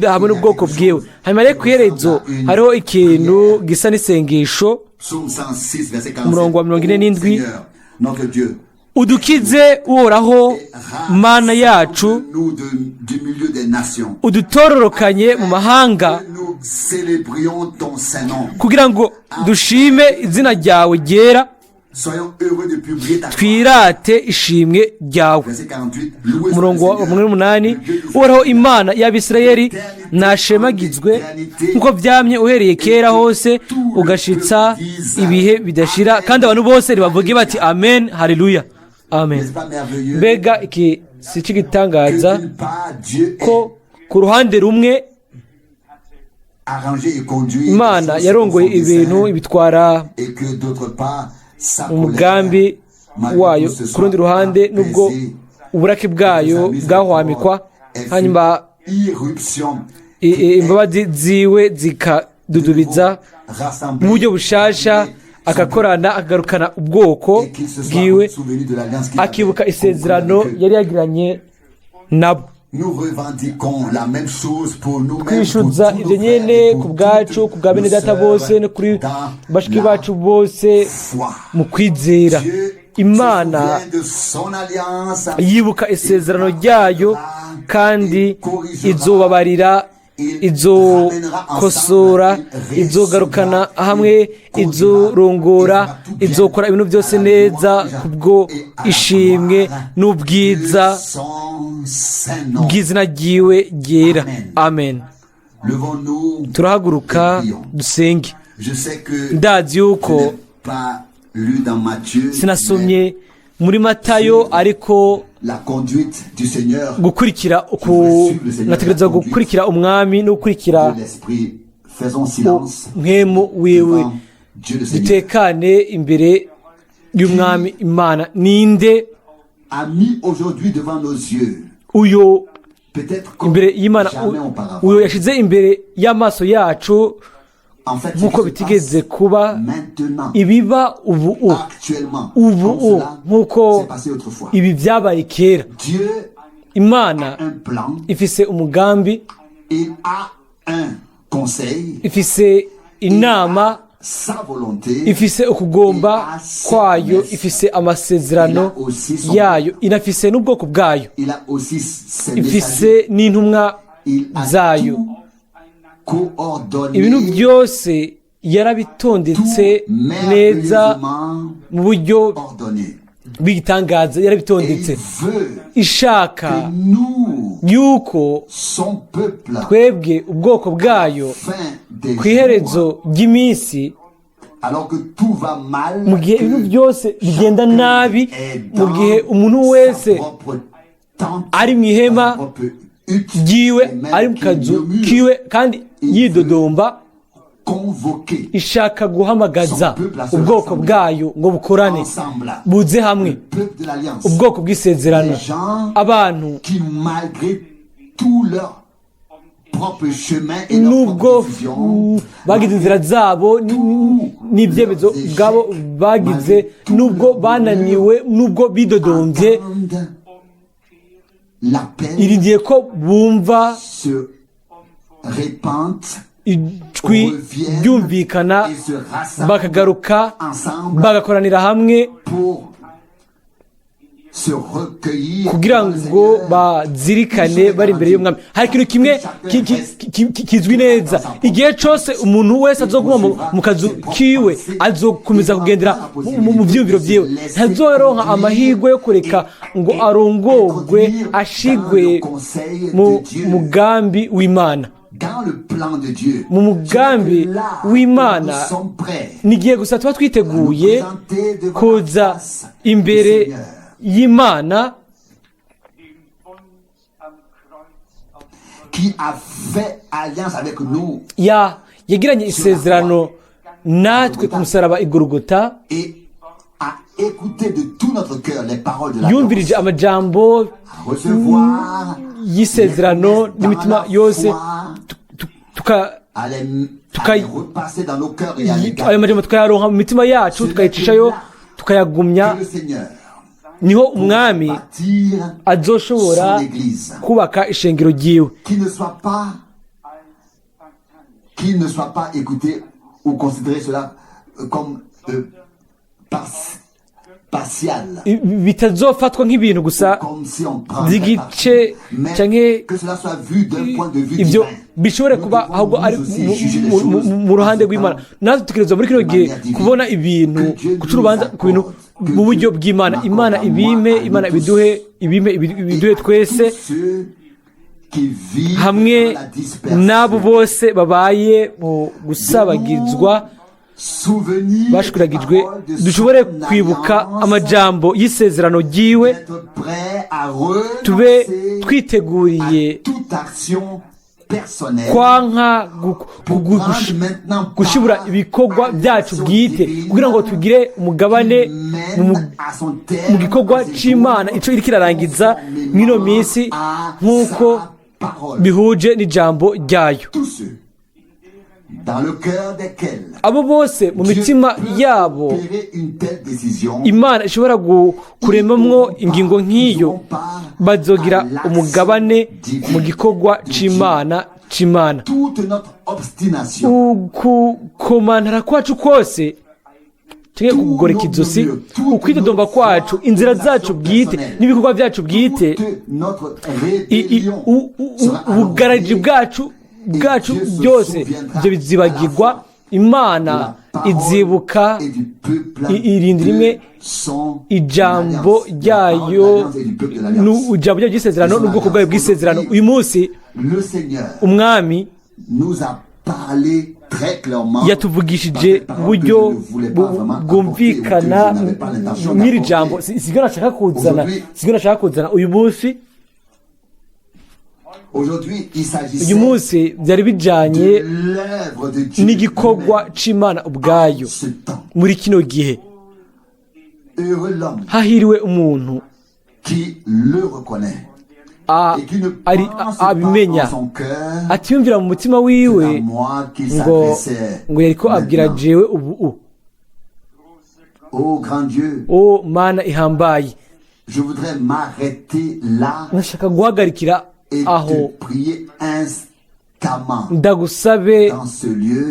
[SPEAKER 2] hamwe n'ubwoko bwiwe. Hanyuma rero ku iherezo hariho ikintu gisa n'isengesho.
[SPEAKER 1] Psaume 106, verset 47.
[SPEAKER 2] Umurongo wa 47.
[SPEAKER 1] Seigneur, notre Dieu,
[SPEAKER 2] Udukize, Uhoraho Mana yacu,
[SPEAKER 1] nous du milieu des nations.
[SPEAKER 2] udutororokanye mu mahanga,
[SPEAKER 1] Que nous célébrions ton saint nom.
[SPEAKER 2] kugira ngo dushime izina ryawe ryera,
[SPEAKER 1] Soyons heureux de publier ta gloire.
[SPEAKER 2] twirate ishimwe ryawe.
[SPEAKER 1] Verset 48. Loué soit le
[SPEAKER 2] Umurongo wa
[SPEAKER 1] Seigneur,
[SPEAKER 2] 48.
[SPEAKER 1] le Dieu du
[SPEAKER 2] Uhoraho Imana y'Abisirayeli nashemagizwe nk'uko byamye uhereye kera hose ugashitsa ibihe bidashira. Kandi abantu bose ntibavuge bati: "Amen, haleluya, amen."
[SPEAKER 1] N'est-ce pas merveilleux
[SPEAKER 2] Mbega iki si
[SPEAKER 1] que
[SPEAKER 2] cy'igitangaza
[SPEAKER 1] d'une part Dieu
[SPEAKER 2] ko ku ruhande rumwe
[SPEAKER 1] arrangé et conduit
[SPEAKER 2] Imana
[SPEAKER 1] les choses
[SPEAKER 2] yarongoye
[SPEAKER 1] selon son
[SPEAKER 2] ibintu
[SPEAKER 1] dessein,
[SPEAKER 2] ibitwara
[SPEAKER 1] et que d'autre part sa
[SPEAKER 2] umugambi
[SPEAKER 1] colère, malgré
[SPEAKER 2] wayo,
[SPEAKER 1] tout, se
[SPEAKER 2] ku rundi
[SPEAKER 1] soit
[SPEAKER 2] ruhande nubwo
[SPEAKER 1] apaisée,
[SPEAKER 2] uburake bwayo bwahwamikwa, hanyuma
[SPEAKER 1] irruption
[SPEAKER 2] imbabazi ziwe zikadudubiza mu buryo bushasha, agakorana, akagarukana ubwoko
[SPEAKER 1] et qu'il se soit
[SPEAKER 2] bwiwe,
[SPEAKER 1] souvenu de l'alliance qu'il
[SPEAKER 2] akibuka
[SPEAKER 1] avait
[SPEAKER 2] isezerano
[SPEAKER 1] conclue avec eux.
[SPEAKER 2] yari yagiranye nabo.
[SPEAKER 1] Nous revendiquons la même chose pour nous-mêmes, pour
[SPEAKER 2] Twishyuza
[SPEAKER 1] tous
[SPEAKER 2] ibyo
[SPEAKER 1] nos frères
[SPEAKER 2] nyene
[SPEAKER 1] et
[SPEAKER 2] ku
[SPEAKER 1] pour
[SPEAKER 2] bwacu,
[SPEAKER 1] toutes
[SPEAKER 2] ku bwa bene
[SPEAKER 1] nos
[SPEAKER 2] data
[SPEAKER 1] sœurs
[SPEAKER 2] bose no kuri
[SPEAKER 1] dans
[SPEAKER 2] bashiki
[SPEAKER 1] la
[SPEAKER 2] bacu bose
[SPEAKER 1] foi.
[SPEAKER 2] mu kwizera.
[SPEAKER 1] Dieu se
[SPEAKER 2] Imana
[SPEAKER 1] souvient de son alliance
[SPEAKER 2] yibuka isezerano ryayo kandi izobabarira Izokosora, izogarukana hamwe, izorongora, izokora ibintu byose neza kubwo ishimwe n'ubwiza bw'izina ryiwe ryera. Amen. Turahaguruka dusenge. Ndazi yuko sinasomye muri Matayo, ariko gukurikira, nategereza gukurikira Umwami no gukurikira Mpwemu wiwe. Dutekane imbere y'Umwami Imana. Ninde uyo imbere y'Imana, uyo yashyize imbere y'amaso yacu nk'uko bitigeze kuba ibiba ubu ubu, nk'uko ibi byabaye kera? Imana ifise umugambi, ifise inama, ifise ukugomba kwayo, ifise amasezerano yayo, inafise n'ubwoko bwayo, ifise n'intumwa zayo. Ibintu byose yarabitondetse neza mu buryo bw'igitangaza, yarabitondetse ishaka yuko twebwe ubwoko bwayo ku iherezo ry'iminsi, mu gihe ibintu byose bigenda nabi, mu gihe umuntu wese ari mu ihema ryiwe, ari mu kazu kiwe kandi yidodomba, ishaka guhamagaza ubwoko bwayo ngo bukorane, buze hamwe, ubwoko bw'isezerano, abantu nubwo bagize inzira zabo n'ibyemezo bwabo bagize, nubwo bananiwe, nubwo bidodombye, iringiye ko bumva ijwi ryumvikana, bakagaruka, bagakoranira hamwe kugira ngo bazirikane bari imbere y'Umwami. Hari ikintu kimwe kizwi neza: igihe cyose umuntu wese azoguma mu kazu kiwe, azokomeza kugendera mu byiyumviro byiwe, ntazoronka amahirwe yo kureka ngo arongorwe, ashigwe mu mugambi w'Imana. Mu mugambi w'Imana ni igihe gusa tuba twiteguye kuza imbere y'Imana yagiranye isezerano natwe ku musaraba igorogota, yumvirije amajambo y'isezerano n'imitima yose, ayo majambo tukayaronka mu mitima yacu, tukayicishayo, tukayagumya. Niho Umwami azoshobora kubaka ishengero ryiwe. Bitazofatwa nk'ibintu gusa by'igice canke ibyo bishobore kuba, ahubwo ari mu ruhande rw'Imana. Natwe tukerezwa muri kino gihe kubona ibintu, guca urubanza ku bintu mu buryo bw'Imana. Imana ibime, Imana ibiduhe, ibime, ibiduhe twese hamwe n'abo bose babaye mu gusabagizwa, bashwiragijwe, dushobore kwibuka amajambo y'isezerano ryiwe, tube twiteguriye kwanka gushibura ibikorwa byacu bwite kugira ngo tugire umugabane mu gikorwa c'Imana ico iriko irarangiza mw'ino minsi nk'uko bihuje n'ijambo ryayo. Abo bose mu mitima yabo Imana ishobora kuremamwo ingingo nk'iyo bazogira umugabane mu gikorwa c'Imana c'Imana. Ukukomantara kwacu kose, kugoreka izosi, ukwidodomba kwacu, inzira zacu bwite n'ibikorwa byacu bwite, ubugarariji bwacu bwacu byose ibyo bizibagirwa. Imana izibuka irindi rimwe ijambo ryayo, ijambo ryayo ry'isezerano n'ubwoko bwayo bw'isezerano. Uyu munsi Umwami yatuvugishije mu buryo bwumvikana mw'iri jambo. Sibyo nashaka kuzana, sibyo nashaka kuzana uyu munsi. Uyu munsi byari bijyanye n'igikorwa c'Imana ubwayo muri kino gihe. Hahiriwe umuntu ari abimenya, atiyumvira mu mutima wiwe ngo yariko abwira jewe ubu. O Mana ihambaye, nashaka guhagarikira aho. Ndagusabe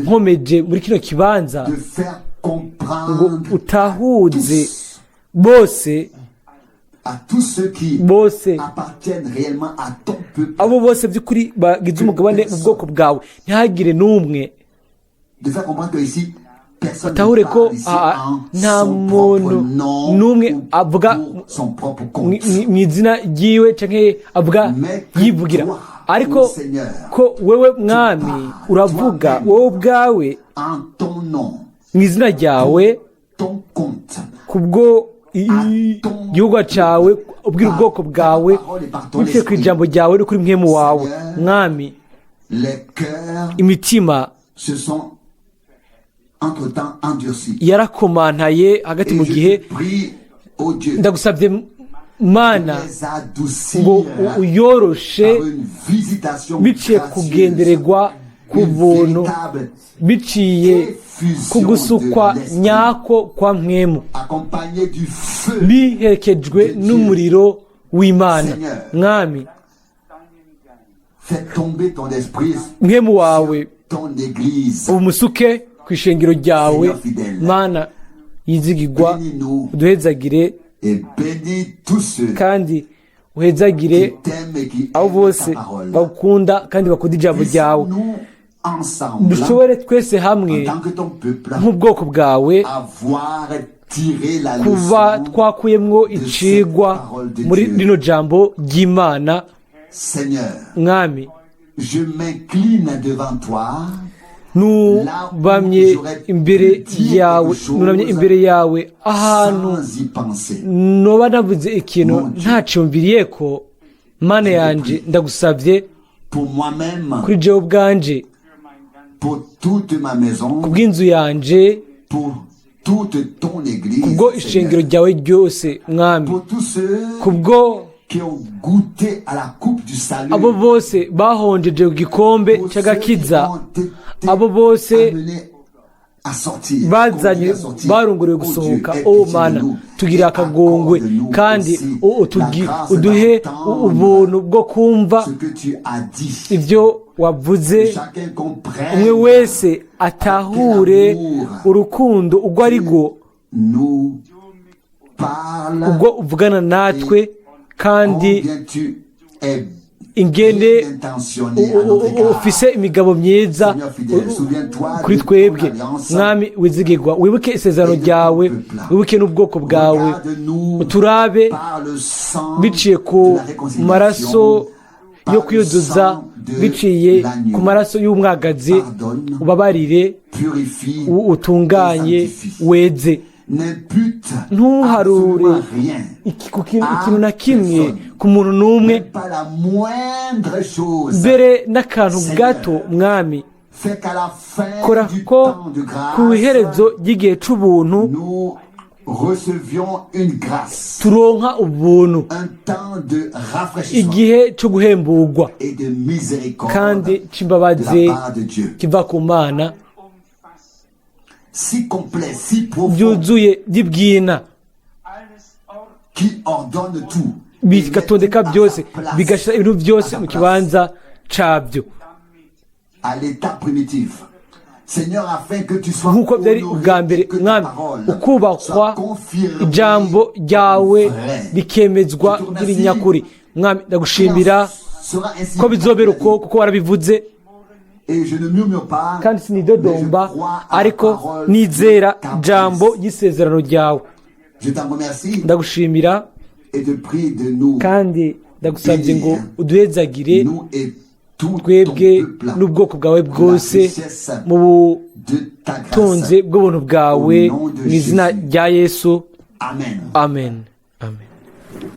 [SPEAKER 2] nkomeje muri kino kibanza ngo utahuze bose, bose, abo bose by'ukuri bagize umugabane mu bwoko bwawe, ntihagire n'umwe. Batahure ko nta muntu n'umwe avuga mu izina ryiwe cyangwa avuga yivugira, ariko ko wewe Mwami uravuga wowe ubwawe mu izina ryawe, kubwo igihugu cyawe, ubwira ubwoko bwawe biciye ku ijambo ryawe no kuri mwemu wawe. Mwami, imitima yarakomantaye hagati mu gihe. Ndagusabye Mana ngo uyoroshe biciye kugendererwa ku buntu, biciye ku gusukwa nyako kwa mwemu, biherekejwe n'umuriro w'Imana. Mwami, mwemu wawe umusuke ku ishengero ryawe. Mana yizigirwa, uduhezagire kandi uhezagire abo bose bakunda kandi bakunda ijambo ryawe. Dushobore twese hamwe nk'ubwoko bwawe kuba twakuyemwo icigwa muri rino jambo ry'Imana. Mwami, nubamye imbere yawe, nunamye imbere yawe ahantu noba navuze ikintu ntaciyumviriye ko. Mana yanje, ndagusabye kuri jewe ubwanje, kubw'inzu yanje, kubwo ishengero ryawe ryose, Mwami, kubwo abo bose bahonjeje ku gikombe cy'agakiza, abo bose bazanye barunguriwe gusohoka. O Mana, tugira akagongwe kandi uduhe ubuntu bwo kumva ibyo wavuze, umwe wese atahure urukundo ubwo ari rwo ubwo uvugana natwe, kandi ingene ufise imigabo myiza kuri twebwe. Mwami wizigirwa, wibuke isezerano ryawe, wibuke n'ubwoko bwawe, uturabe biciye ku maraso yo kwiyuzuza, biciye ku maraso y'umwagazi, ubabarire, utunganye, weze. Ntuharure ikintu na kimwe ku muntu n'umwe, mbere n'akantu gato. Mwami, kora ko ku iherezo ry'igihe c'ubuntu turonka ubuntu, igihe cyo guhemburwa kandi c'imbabazi kiva ku Mana, byuzuye by'ibwina, bigatondeka byose, bigashyira ibintu byose mu kibanza cabyo nk'uko byari ubwa mbere. Mwami, ukubakwa, ijambo ryawe rikemezwa nyakuri. Mwami, ndagushimira ko bizobera uko, kuko warabivuze.
[SPEAKER 1] Et je ne murmure pas,
[SPEAKER 2] Kandi
[SPEAKER 1] mais je
[SPEAKER 2] sinidodomba,
[SPEAKER 1] crois à la
[SPEAKER 2] ariko
[SPEAKER 1] parole
[SPEAKER 2] nizera
[SPEAKER 1] de ta
[SPEAKER 2] jambo
[SPEAKER 1] promesse.
[SPEAKER 2] y'isezerano ryawe.
[SPEAKER 1] Je t'en remercie
[SPEAKER 2] Ndagushimira
[SPEAKER 1] et te prie de nous,
[SPEAKER 2] kandi ndagusabye ngo uduhezagire
[SPEAKER 1] nous et tout ton
[SPEAKER 2] twebwe
[SPEAKER 1] peuple,
[SPEAKER 2] n'ubwoko bwawe
[SPEAKER 1] la
[SPEAKER 2] bwose
[SPEAKER 1] richesse
[SPEAKER 2] mu
[SPEAKER 1] de ta grâce.
[SPEAKER 2] butunzi bw'ubuntu bwawe, mu izina rya Yesu.
[SPEAKER 1] Amen.
[SPEAKER 2] Amen, amen.